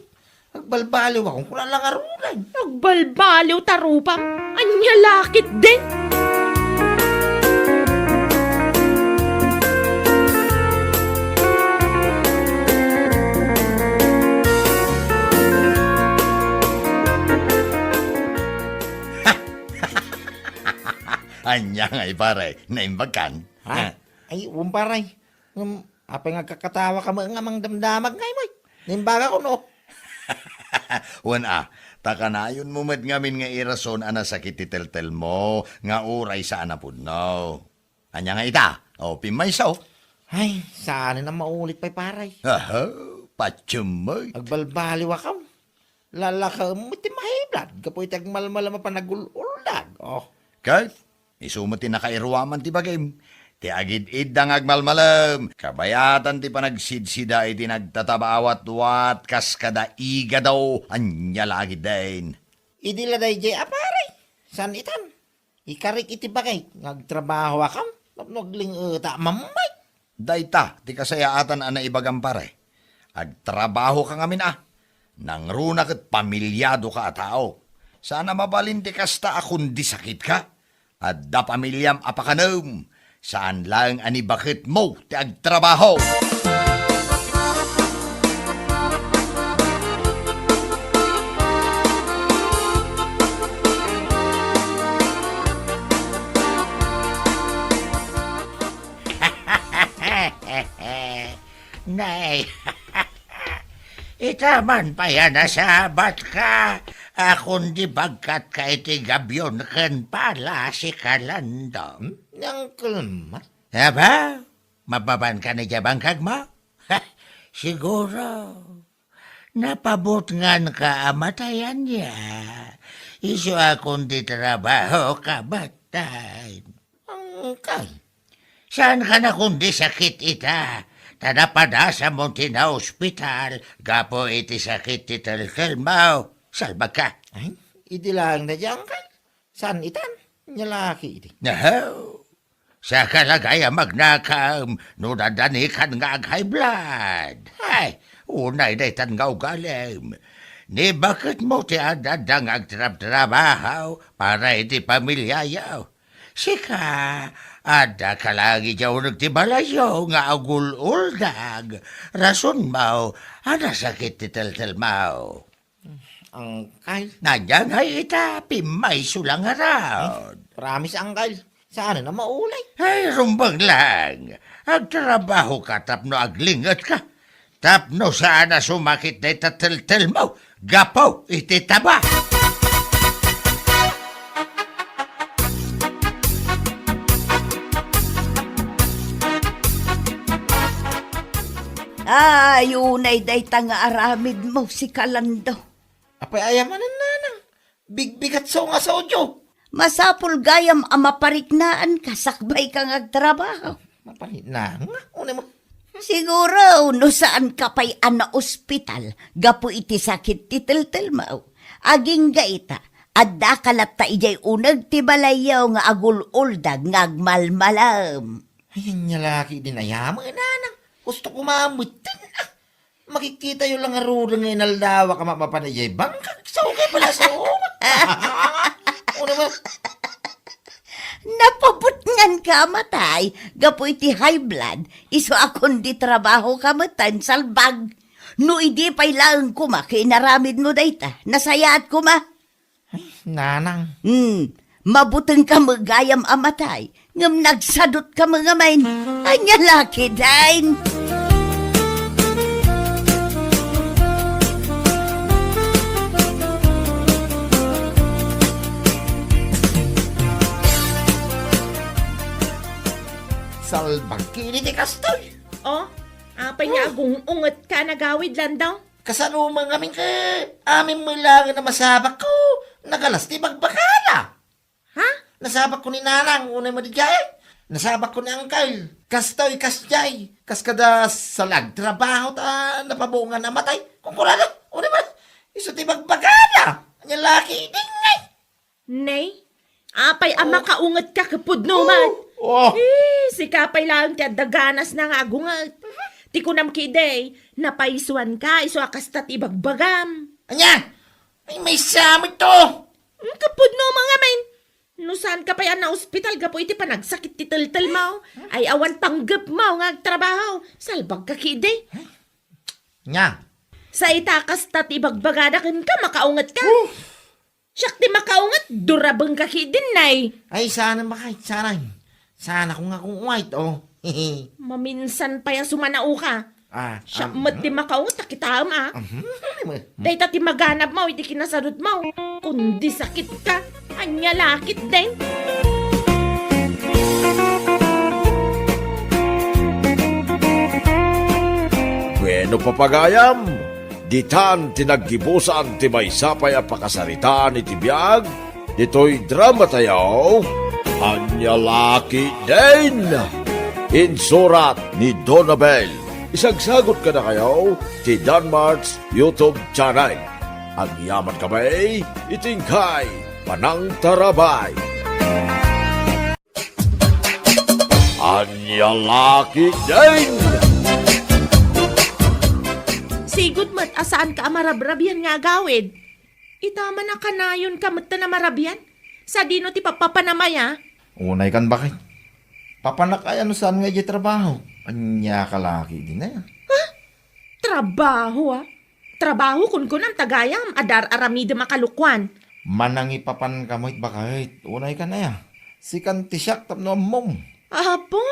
Agbalbaliw akong kuna la ngaruden. Agbalbaliw ta rupam. Ania la ketdin? Ania ngay, pare? Naimbagkan? Ha? Ah. Ay, wen, pare. Ngem, apay nga agkakatawa ka met nga mangdamdamag ngay, moy? Naimbagak, no? Wen, a, ta kanayonmo met ngamin nga irason a nasakit ti teltelmo, nga uray saan a pudno. Ania nga ita? O, pimmayso. Ay, saanen a maulit pay, pare. Aha, patiem met. Agbalbaliw akam. Lalakaem met ti mahiblad gapu iti agmalmalem a panagul-uldag. Oh. Ket isu met ti nakairuaman ti bagim. Ti agid-idda nga agmalmalem, kabayatan ti panagsidsida iti nagtataba a watwat kas kada igado. Ania la ketdin? Idi la daydiay a pare, saan itan? Ikarik iti bagik nga agtrabaho akam tapno aglingeta a mammayt. Dayta ti kasayaatan a naibagam, pare. Agtrabahoka ngamin a. Nangruna ket pamiliadoka a tao. Saan a mabalin ti kasta a kundi sakitka. Adda pamiliam a pakanem. Saan laeng a ni baketmo ti agtrabaho. Ay, ita man pay a nasabatka, a kundi bagkatka iti gabion ken pala si Kalando. Hmm? Ni Uncle Mat? Aba, mapapanka ni diay bangkagmo? Siguro, napabutnganka a matay ania. Isu a kundi trabahoka batten. Uncle. Saanka na kundi sakit ita, ta napadasamon ti naospital gapu iti sakit ti teltelmo. Salbagka. Ay, idi laeng daydiay, Uncle. Saan itan? Ania la ketdi? Nahaw. Saka la gayam agnakam no nadanikan nga ag-high blood. Ay, unay daytan nga ugalim. Nibaketmo ti adda nga agtrabtrabaho para iti pamiliayo. Sika, addaka laeng idiay uneg ti balayyo nga agul-uldag. Rasonmo a nasakit ti teltelmo. Uncle. Ania ngay ita, pimmayso la ngarud. Promise, Uncle. Saan a maulay? Ay, rumbeng lang. Agtrabahoka tapno aglingetka. Tapno saan a sumakit dayta teltelmo gapu iti taba. Ay, unay dayta nga aramidmo, si Kalando. Apay aya manen, nanang? Bigbigatso nga sodyo. Masapul gayam a mapariknaanka sakbayka nga agtrabaho. Mapariknaan nga? Unay mo? Siguro, no saanka pay a naospital gapu iti sakit ti teltelmo. Agingga ita, addaka latta idiay uneg ti balayyo nga agul-uldag nga agmalmalem. Ay, ania la ketdin aya manen, nanang? Gusto ko mamutin, ah. Makikitayo lang ngaruden nga inaldawak a mapapan idiay bangkag. Sao kay pala sao? Unay mo? Napabutnganka a matay gapu iti high blood, isu a kundi trabahoka metten, salbag. No idi pay laeng koma ket inaramidmo dayta, nasayaat koma. Ay, nanang. Hmm, mabutengka met gayam a matay, ngem nagsadutka met ngamin. Ania la ketdin? Salbag ketdi ti kastoy. Oh, apay nga agung-ungetka, nagawid, Lando? Kasano man ngamin ket amin met laengen a masabakko, nagalas ti bagbagana. Ha? Nasabakko ni nanang, unay mo daydiay? Nasabakko ni uncle. Kastoy, kasdiay. Kas kada salag trabaho ta napabuongan a matay. Kunkunada, unay mo, isu ti bagbagana. Ania la ketdin ngay? Nay, apay a makaungetka ket pudno met. Oh. Eh, sika pay laeng ti adda ganasna nga agunget. Ti kunam ketdi, napaysuanka isu a kasta ti ibagbagam. Ania? Ay, maysa met to. Hmm, ket pudno met ngamin. No saanka pay a naospital gapu iti panagsakit ti teltelmo, ay awan panggepmo nga agtrabaho. Salbagka ketdi. Ania? Sa ita kasta ti ibagbagada kenka, makaungetka. Oh. Siak ti makaunget, durabengka ketdin, nay. Ay, saan a makait, saan. Saan ako nga kung white, oh. Maminsan pay a sumanaoka. Ah, siak met ti makaunget, ta kitaem, ah. Dayta ti maganabmo iti kinasadutmo. Kundi sakitka, ania la ketdin? Bueno, papagayam, ditan ti naggibusan ti maysa pay a pakasaritaan iti biag ditoy dramatayo, Ania la ketdin? Insurat ni Donabel. Isagsagot kadakayo ti Danmart's YouTube channel. Agyaman kami iti inkay panangtarabay. Ania la ketdin? Sigud met a saanka a marabrabian nga agawid. Ita man a kanayonka met ta namarabian. Sadino ti papapanam aya? Unaykan, baket. Papanak aya no saan nga idiay trabaho. Ania ka la ketdin aya? Ha? Trabaho, ah? Trabaho, kunkunam, ta gayam, adda ar-aramidem a kalokuan. Manangipapanka met, baket. Unaykan aya? Sikan ti siak tapno ammom. Apo,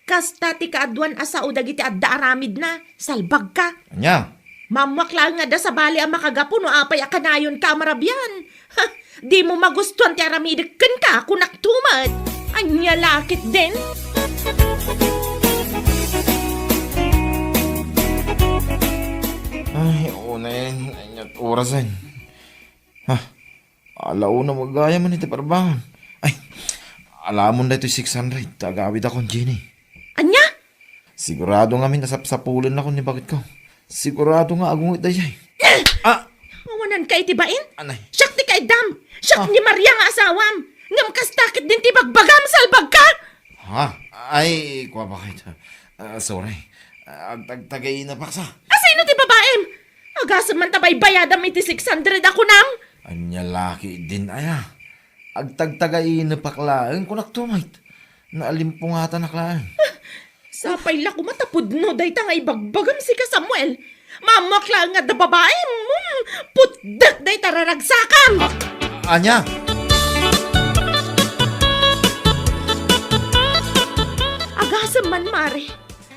Kasta ti kaaduan a sao dagiti adda aramidna, salbagka. Ania? Maammoak laeng nga adda sabali a makagapu no apay a kanayonka a marabian. Ha, dimo magustuan ti aramidek kenka, kunakto met. Ania la ketdin? Ay, unay, ania orasen? Ha, ala una, magayam man iti parbangon. Ay, alamon daytoy six hundred, ta agawidakon, Jenny. Ania? Sigurado ngamin a sapsapulennakon ni baketko. Sigurado nga agunget daydiay. Ah! Awananka iti bain? Anay. Siak ti kaiddam! Siak Ah. ni Maria nga asawam! Ngem kasta ketdin ti bagbagam, salbagka! Ha? Ay, kua, bakit? Ah, sorry. Ah, agtagtagainepaksa. Asino ti babaim? Agasem man ta baybayadam iti six hundred a kunam? Ania la ketdin aya? Agtagtagainepak laeng, kunakto met. Naalimpungatanak laeng. Sapay la koma ta pudno dayta nga ibagbagam sika, Samuel. Maammoak laeng nga adda babaim. Hmm, putdek dayta raragsakam. Ah, ania? Agasem man, Mare.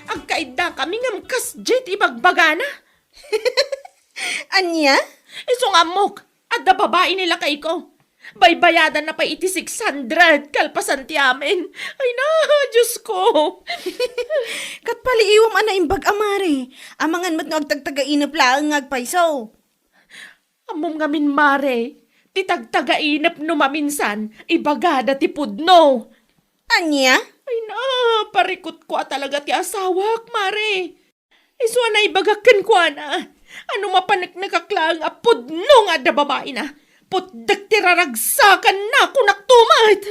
Agkaiddakami ngem kasdiay ti ibagbagana. Ania? Isu nga ammok, adda babai ni lakayko. Baybayadanna pay iti six hundred kalpasan ti amin. Ay na, Diosko! Ket paliiwam a naimbag a, Mare. Amangan met no agtagtagainep laeng nga agpayso. Ammom ngamin, Mare, ti tagtagainep no maminsan, ibagada ti pudno. Ania? Ay na, parikutko a talaga ti asawak, Mare. Isu a naibagak kenkuana a no mapaneknekak laeng a pudno nga adda babaina, putdek ti raragsakanna, kunakto met.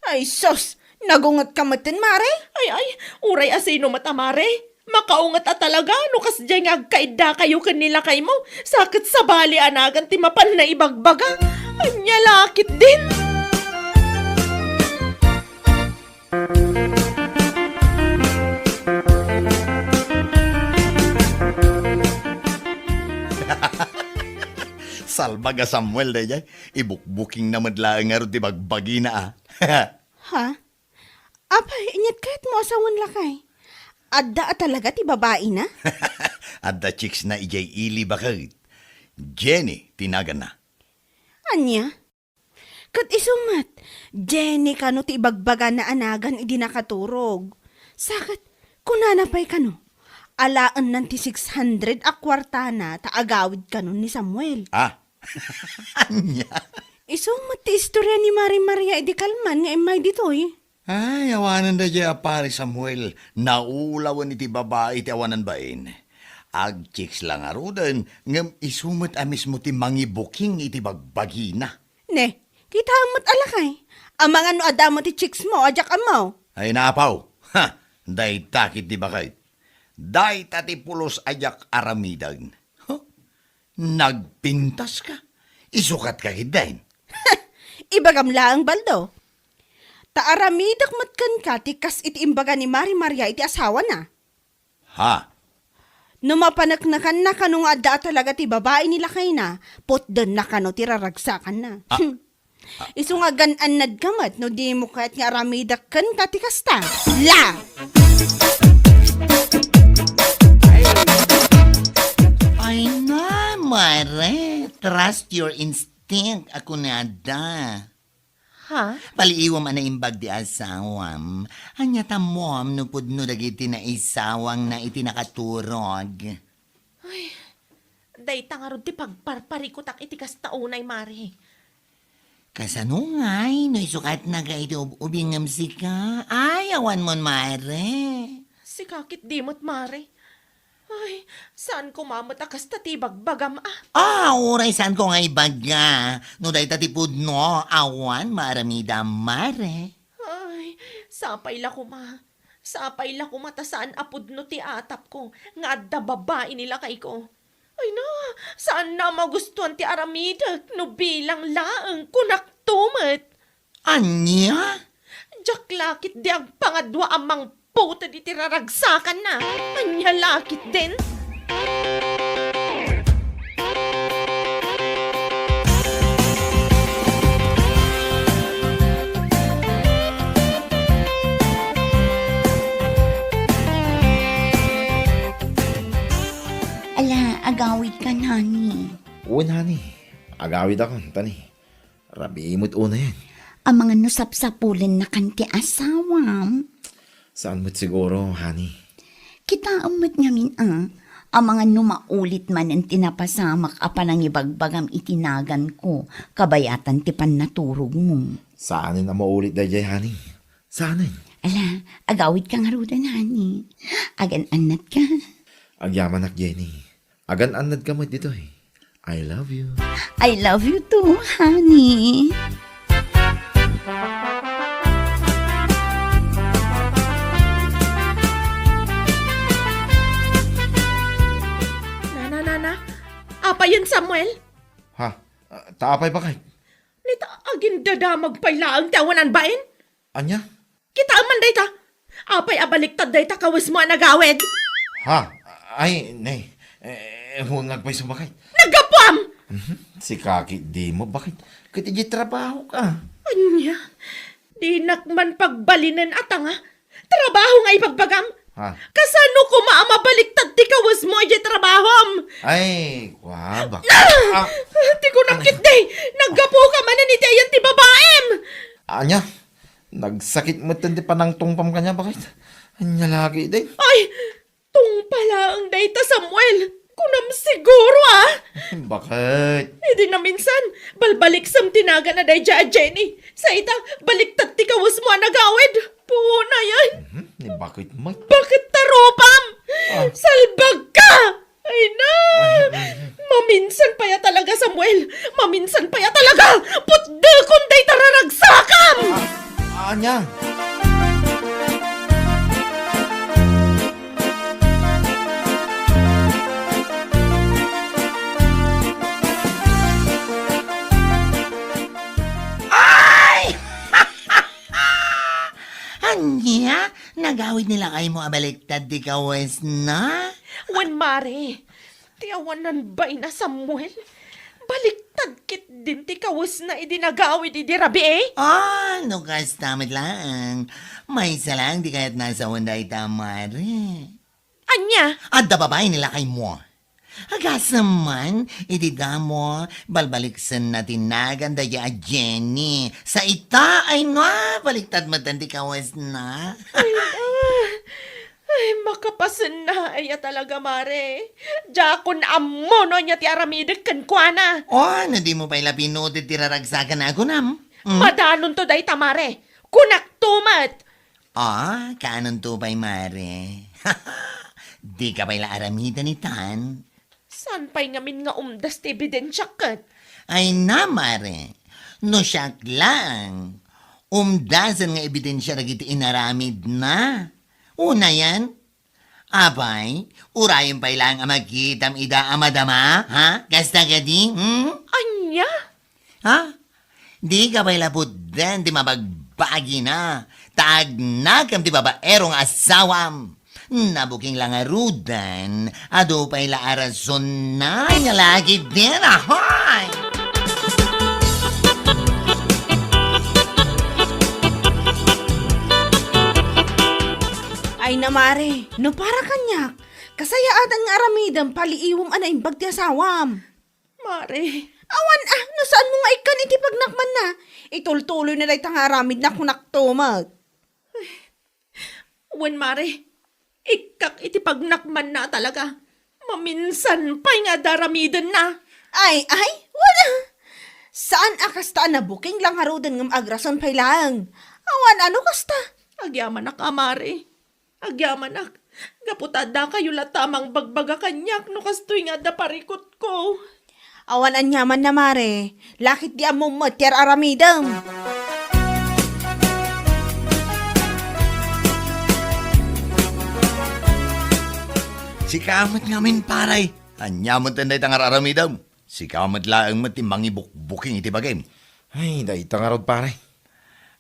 Ay sus, nagungetka metten, Mare? Ay, ay, uray asino met a, Mare. Makaunget a talaga no kasdiay nga agkaiddakayo ken ni lakaymo, sa ket sabali a nagan ti mapan naibagbaga. Ania la ketdin? Salbag a Samuel daydiay. Ibukbukingna met laeng ngarud ti bagbagina, a. Ha? Apay, inyat kayatmo a sawen, lakay? Adda a talaga ti babaina? Adda chicksna idiay ili, baket. Jenny ti naganna. Ania? Ket isu met, Jenny kano ti ibagbagana a nagan idi nakaturog. Sa ket, kunana pay kano, alaennan ti six hundred a kuartana ta agawid kano ni Samuel. Ah, ania? Isu met ti istorya ni Mari Maria idi kalman nga immay ditoy. Ay, awanen daydiay a Pari Samuel, naulawen iti babai ti awanan bain. Agchicks la ngaruden, ngem isu met a mismo ti mangibuking iti bagbagina. Ne, kitaem met a lakay. Amangan no adda met ti chicks mo a diak ammo. Ay, naapaw. Ha! Dayta ketdi baket. Dayta ti pulos a diak aramiden. Huh? Nagpintaska? Isukatka ketdin? Ibagam laeng, Baldo. Ta aramidek met kenka ti kas iti imbaga ni Mari Maria iti asawana. Ha? No mapaneknekanna kano nga adda a talaga ti babai ni lakayna, putdenna kano ti raragsakanna. Ah. Hmm. Isu nga gan-annadka met no dimo kayat nga aramidek kenka ti kasta. La! Ay na, Mare. Trust your instinct, a kunada. Ha? Paliiwam a naimbag ti asawam. Ania tammom no pudno dagiti naisawangna iti nakaturog? Ay, dayta ngarud ti pagparparikutak iti kasta unay, Mare. Kasano ngay no isukatnaka iti ub-ubingem sika? Ay, awanmon, Mare. Sika ketdi met, Mare. Ay, saan koma met a kasta ti ibagbagam, a. Ah, uray saanko nga ibaga. No dayta ti pudno, awan maaramidam, Mare. Ay, sapay la koma. Sapay la koma ta saan a pudno ti atapko nga adda babai ni lakayko. Ay na, saanna a magustuan ti aramidek no bilang laeng kunakto met. Ania? Diak la ketdi agpangadua a mangputed iti raragsakanna. Ania la ketdin? Agawidakon, tani. Rabii met unayen. Amangan no sapsapulennakan ti asawam. Saan met siguro, honey. Kitaem met ngamin a, amangan no maulit manen ti napasamak a panangibagbagam iti naganko, kabayatan ti pannaturogmo. Saanen a maulit daydiay, honey. Saanen. Ala, agawidka ngaruden, honey. Agan-annatka. Agyamanak, Jenny. Agan-annadka met ditoy. I love you. I love you too, honey. Nana, nana, apayen, Samuel? Ha? Ah, ta apay, baket? Nita, agindadamag pay laeng ti awanan bain? Ania? Kitaem man dayta. Apay a baliktad dayta kawesmo a nagawid? Ha? Ay, nay. Eh, huwang agpayso, baket. Naggapuam! Mhm. Sika ketdin, baket. Ket idiay trabahoka. Ania? Dinak man pagbalinen a tanga. Trabaho nga ibagbagam. Ha? Kasano koma a mabaliktad ti kawesmo idiay trabahom? Ay, kua, bak-, Ah! ah, Ti kunak Ano? Ketdi, naggapuka manen iti ayan ti babaim. Ania? Nagsakit met ti panangtungpam kaniak, baket. Ania la ketdi? Ay, tungpa laeng dayta, Samuel. Kunam siguro, ah. Baket? Idi naminsan, balbaliksem ti nagan a daydiay a Jenny. Sa ita, baliktad ti kawesmo a nagawid. Puonayen. Mhm, ni baket met. Baket ta rupam? Ah. Salbagka! Ay na! Ay, mhm. Maminsan pay a talaga, Samuel. Maminsan pay a talaga. Putdekon dayta raragsakam! Ah, ania? Ay! Ania? Nagawid ni lakaymo a baliktad ti kawesna? Wen, mare. Ti awanan bain a Samuel. Baliktad ketdin ti kawesna idi nagawid idi rabii. Ah, no kasta met laeng. Maysa laeng ti kayatna a sawen dayta, mare. Ania? Adda babai ni lakaymo. Agasem man, iti damo, balbaliksenna ti nagan daydiay a Jenny. Sa ita, ay na, baliktad met ti kawesna. Ay, ah. Ay, makapasenna aya talaga, mare. Diakon ammo no ania ti aramidek kenkuana. Oh, no dimo pay la pinutit ti raragsakan a kunam. Hmm? Madanonto dayta, mare. Kunakto met. Ah, kaanonto pay, mare? Dika pay la aramiden itan? Saan pay ngamin nga umdas ti ebidensiak ket? Ay na, mare. No siak laeng, umdasen nga ebidensia dagiti inaramidna. Unayen, apay, urayen pay laeng a makitam ida a madama, ha? Kasta kadi, hmm? Ania? Ha? Dika pay la pudden ti mabagbagina, ta agnakem ti babaero nga asawam. Nabuking la ngaruden, adu pay la a rasonna, nia la ketdin, ahoy! Ay na, mare, no para kaniak, kasayaatan nga aramidem, paliiwem a naimbag ti asawam. Mare. Awan a, no saanmo nga ikkan iti pagnakmanna, itultuloyna dayta nga aramidna, kunakto met. Wen, mare, ikkak iti pagnakmanna a talaga. Maminsan pay nga adda aramidenna. Ay, ay, wala. Saan a kasta a nabuking la ngaruden ngem agrason pay laeng. Awan a no kasta. Agyamanak a, mare. Agyamanak, gapu ta addakayo latta a mangbagbaga kaniak no kastoy nga adda parikutko. Awan aniamanna, mare. Laketdi ammom met ti ar-aramidem. Sika met ngamin, pare. Ania met dayta nga ar-aramidem? Sika met laeng met ti mangibukbuking iti bagim. Ay, dayta ngarud, pare.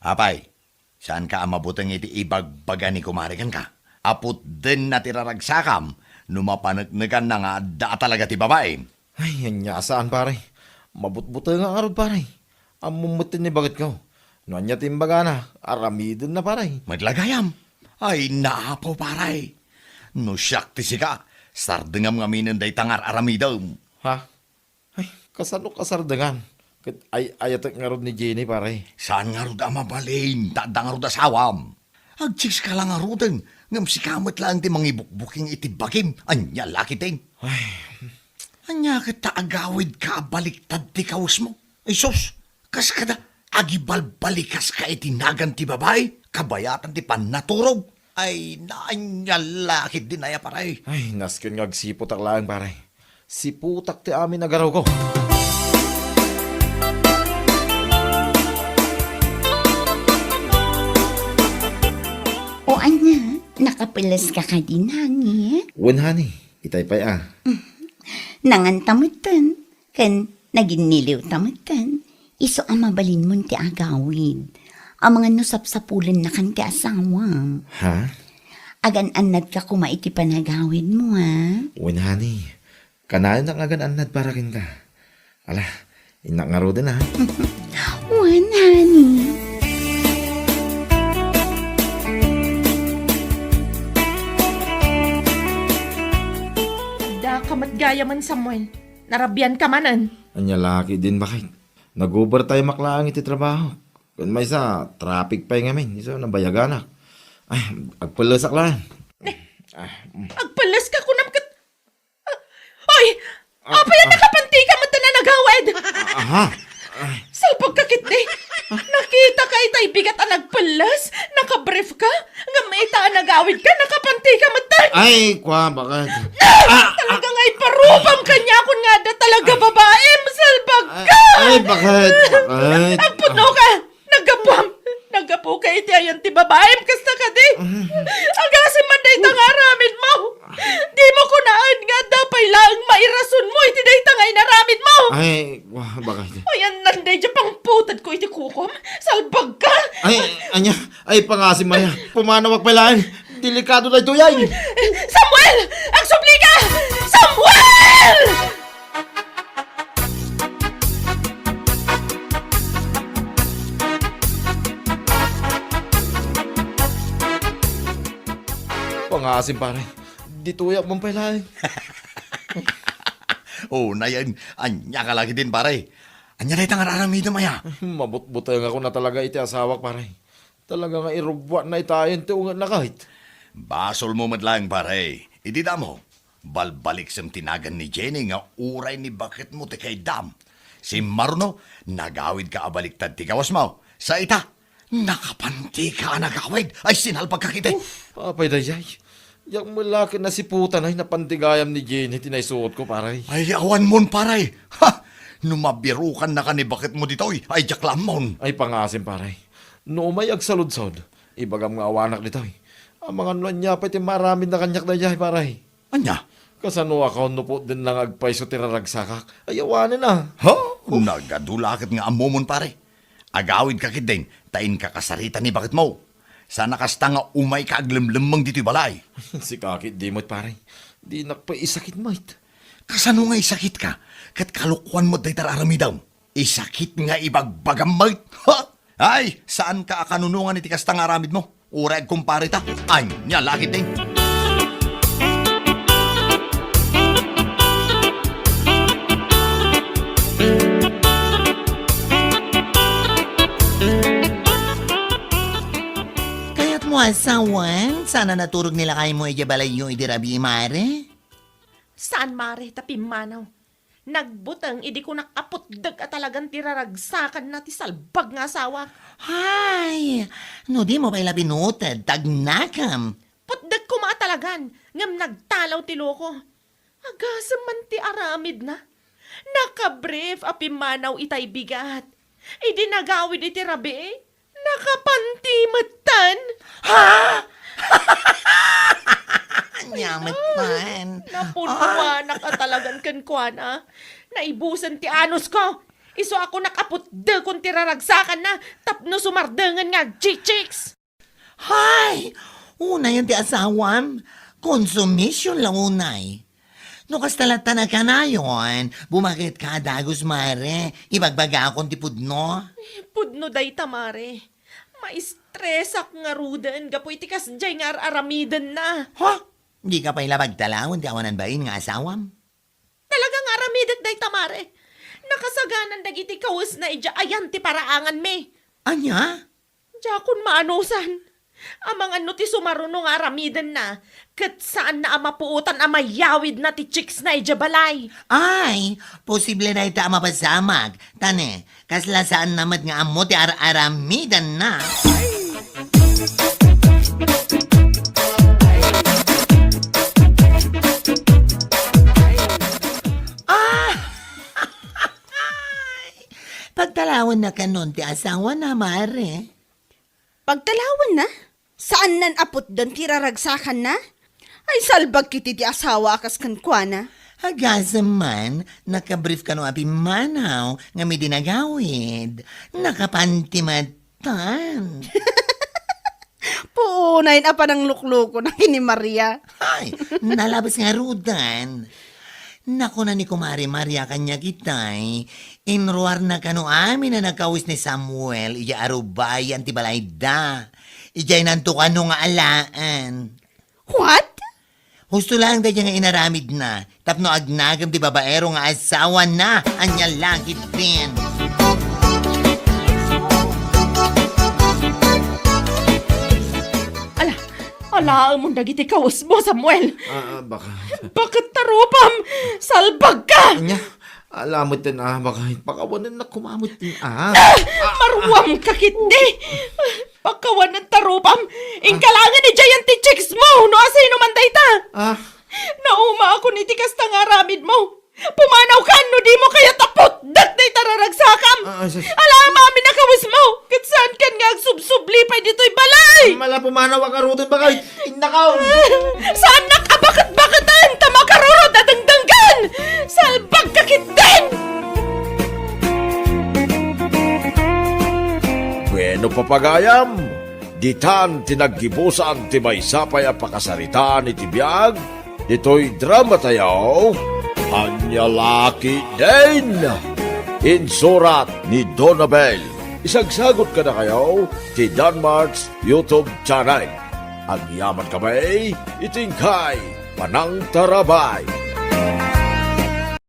Apay, saanka a mabuteng iti ibagbaga ni kumare kenka? Aputdenna ti raragsakam no mapaneknekanna nga adda a talaga ti babaim. Ay, ania a saan, pare. Mabutbutengak ngarud, pare. Ammom met ti ibagetko. No ania ti imbagana, aramidenna, pare. Met la gayam. Ay, naapo, pare. No siak ti sika, sardengam ngaminen dayta nga ar-aramidem. Ha? Ay, Kasano kasardengan? Ket ay-ayatek ngarud ni Jenny, pare. Saan ngarud a mabalin, ta adda ngarud asawam. Agchicks ka la ngaruden, ngem sika met laeng ti mangibukbuking iti bagim. Ania la ketdin? Ay. Ania ket ta agawidka a baliktad ti kawesmo? Ay sus, kas kada agibalbalikaska iti nagan ti babai, kabayatan ti pannaturog. Ay, naanyal la ketdin aya, pare. Ay, nasken nga agsiputak laeng, pare. Siputak ti amin a garawko. O ania, nakapeles ka kadi, honey? Wen, honey. Itay pay a. Nanganta metten, ken naginniliwta metten. Isu a mabalinmon ti agawid. Amangan no sapsapulennakan ti asawam. Ha? Agan-annadka koma iti panagawidmo, ha? Wen, honey. Kanayon nga agan-annad para kenka. Ala, innak ngaruden, ha? Wen, honey. Adda ka met gayamen, Samuel. Narabian ka manen. Ania la ketdin, baket? Nag-overtime ak laeng iti trabaho. Ken maysa, traffic pay ngamin. Isu, nabayaganak. Ay, agpellesak laeng. Ne, ah, mm. Agpelles ka kunam ket, ah, oy! Ah, apay a ah. Nakapanti ka met a nagawid? Ah, aha. Ay. Salpag ka ketdi. Nakita ka itay bigat a nagpelles? Nakabrief ka? Ngem ita a nagawid ka, nakapanti ka met. Ay, kwa, baket? Ah, ah. Talaga nga iparubam kaniakon nga adda talaga babaim, salbag ka! Ay, ay, baket? Baket? Agpudno ka! Naggapuam! Naggapu ka iti ayan ti babaim, kasta kadi? Agasem man dayta nga aramidmo! Dimo kunaen nga adda pay laeng mairasonmo iti dayta nga inaramidmo! Ay, wa, baket? Ayan nan daydiay pangputedko iti kukom? Salbag ka! Ay, ania? Ay, pangasim, Maria. Pumanawak pay laeng. Delikado daytoy, ay. Samuel! Agsubli ka! Samuel! Pangasim, pare. Ditoyak man pay laeng. O, nayen, ania ka la ketdin, pare? Ania dayta nga aramidem aya? Mabutbutengakon a talaga iti asawak, pare. Talaga nga irugbuatna itayen ti ungetna ket. Basolmo met laeng, pare. Idi damo, balbaliksem ti nagan ni Jenny nga uray ni baketmo ti kaiddam. Simmaruno, nagawidka a baliktad ti kawesmo. Sa ita, nakapantika a nagawid. Ay, sinalpagka ketdi. Uf, apay daydiay. Diak met la ket nasiputan a napanti gayam ni Jenny ti naisuotko, pare. Ay, awanmon, pare. Ha! No mabirukannaka ni baketmo ditoy, ay diak la ammon. Ay, pangasim, pare. No umay agsaludsod, ibagam nga awanak ditoy. Amangan no ania pay ti maaramidna kaniak daydiay, pare. Ania? Kasano a kaon no putdenna nga agpayso ti raragsakak? Ay, awanen a. Ha? Uf. Nagadu la ket nga ammomon, pare. Agawidka ketdin, ta inka kasarita ni baketmo. Sana kasta nga umayka aglemlemmeng ditoy balay. Sika ketdi met, pare. Dinak pay isakit met. Kasano nga isakitka? Ket kalokuan met dayta aramidem. Isakit nga ibagbagam met. Ha? Ay, saanka a kanunongan iti kasta nga aramidmo. Uray agkumpare ta. Ania la ketdin? Kayatmo a sawen, saan a naturog ni lakaymo idiay balayyo idi rabii, mare? Saan, mare, ta pimmanaw. Nagbuteng idi kunak a putdek a talagan ti raragsakanna ti salbag nga asawak. Hay! No dimo pay la binuted, tagnakem. Putdek koma a talagan, ngem nagtalaw ti loko. Agasem man ti aramidna. Nakabrief a pimmanaw itay bigat. Idi nagawid iti rabii, nakapanti metten. Ha? Ania metten? Napunnoanak a talagan kenkuana. Naibusen ti anusko. Isu a kunak a putdekon ti raragsakanna tapno sumardengen nga agchichiks. Hay! Unayen ti asawam. Konsumision la unay. No kasta latta a kanayon, bumaketka a dagus, mare. Ibagbagakon ti pudno. Eh, pudno dayta, mare. Maistresak ngaruden gapu iti kasdiay nga ar-aramidenna. Ha? Dika pay la pagtalawen ti awanan bain nga asawam? Talaga nga aramidek dayta, mare. Nakasaganan dagiti kawesna idiay ayan ti paraanganmi. Ania? Diakon maanusan. Amangan no ti sumaruno nga aramidenna, ket saanna a mapuotan a mayawidna ti chicksna idiay balay. Ay, posible dayta a mapasamak. Ta ne, kasla saanna met nga ammo ti ar-aramidenna. Ah! Pagtalawenna kanon ti asawana, Mare. Pagtalawenna? Saannan a putden ti raragsakanna? Ay, salbag ketdi ti asawa a kas kenkuana. Agasem man, nakabrief kano a pimmanaw nga midi nagawid. Nakapanti met tan. Puonayen a panangluklukona ken ni Maria. Ay, nalabes nga rudan. Nakuna ni Kumare Maria kaniak itay, inruarna kano amin a nagkawes ni Samuel idiay arubayan ti balayda. Idiay nanto kano nga alaen. What? Husto laeng daydiay nga inaramidna, tapno agnagem ti babaero nga asawana, ania la ketdin. Ala, alaemon dagiti kawesmo, Samuel. Ah, ah, baka. Baket tarupam! Salbagka! Ania? Ala metten, ah, baka, pakawanennak koma metten, ah. Ah! Maruamka ketdi! Pakawanen tarupam! Inka laengen idiayen ti chicksmo! No asino man dayta! Ah. Naumaakon iti kasta nga aramidmo! Pumanawkan no dimo kayat a putdek dayta raragsakam! Ah, sus. Ala, amin a kawesmo! Ket saankan nga agsubsubli pay ditoy balay! Mala, pumanaw a karuten, bakay! Innakaw! Saannak a baket-baketen ta makarurot a dengdenggen! Salbagka ketdin! Bueno, papagayam, ditan ti naggibusan ti maysa pay a pakasaritaan iti biag ditoy drama tayo, Ania la ketdin! Insurat ni Donabel. Isagsagot kadakayo ti Danmart's YouTube channel. Agyaman kami iti inkay panangtarabay.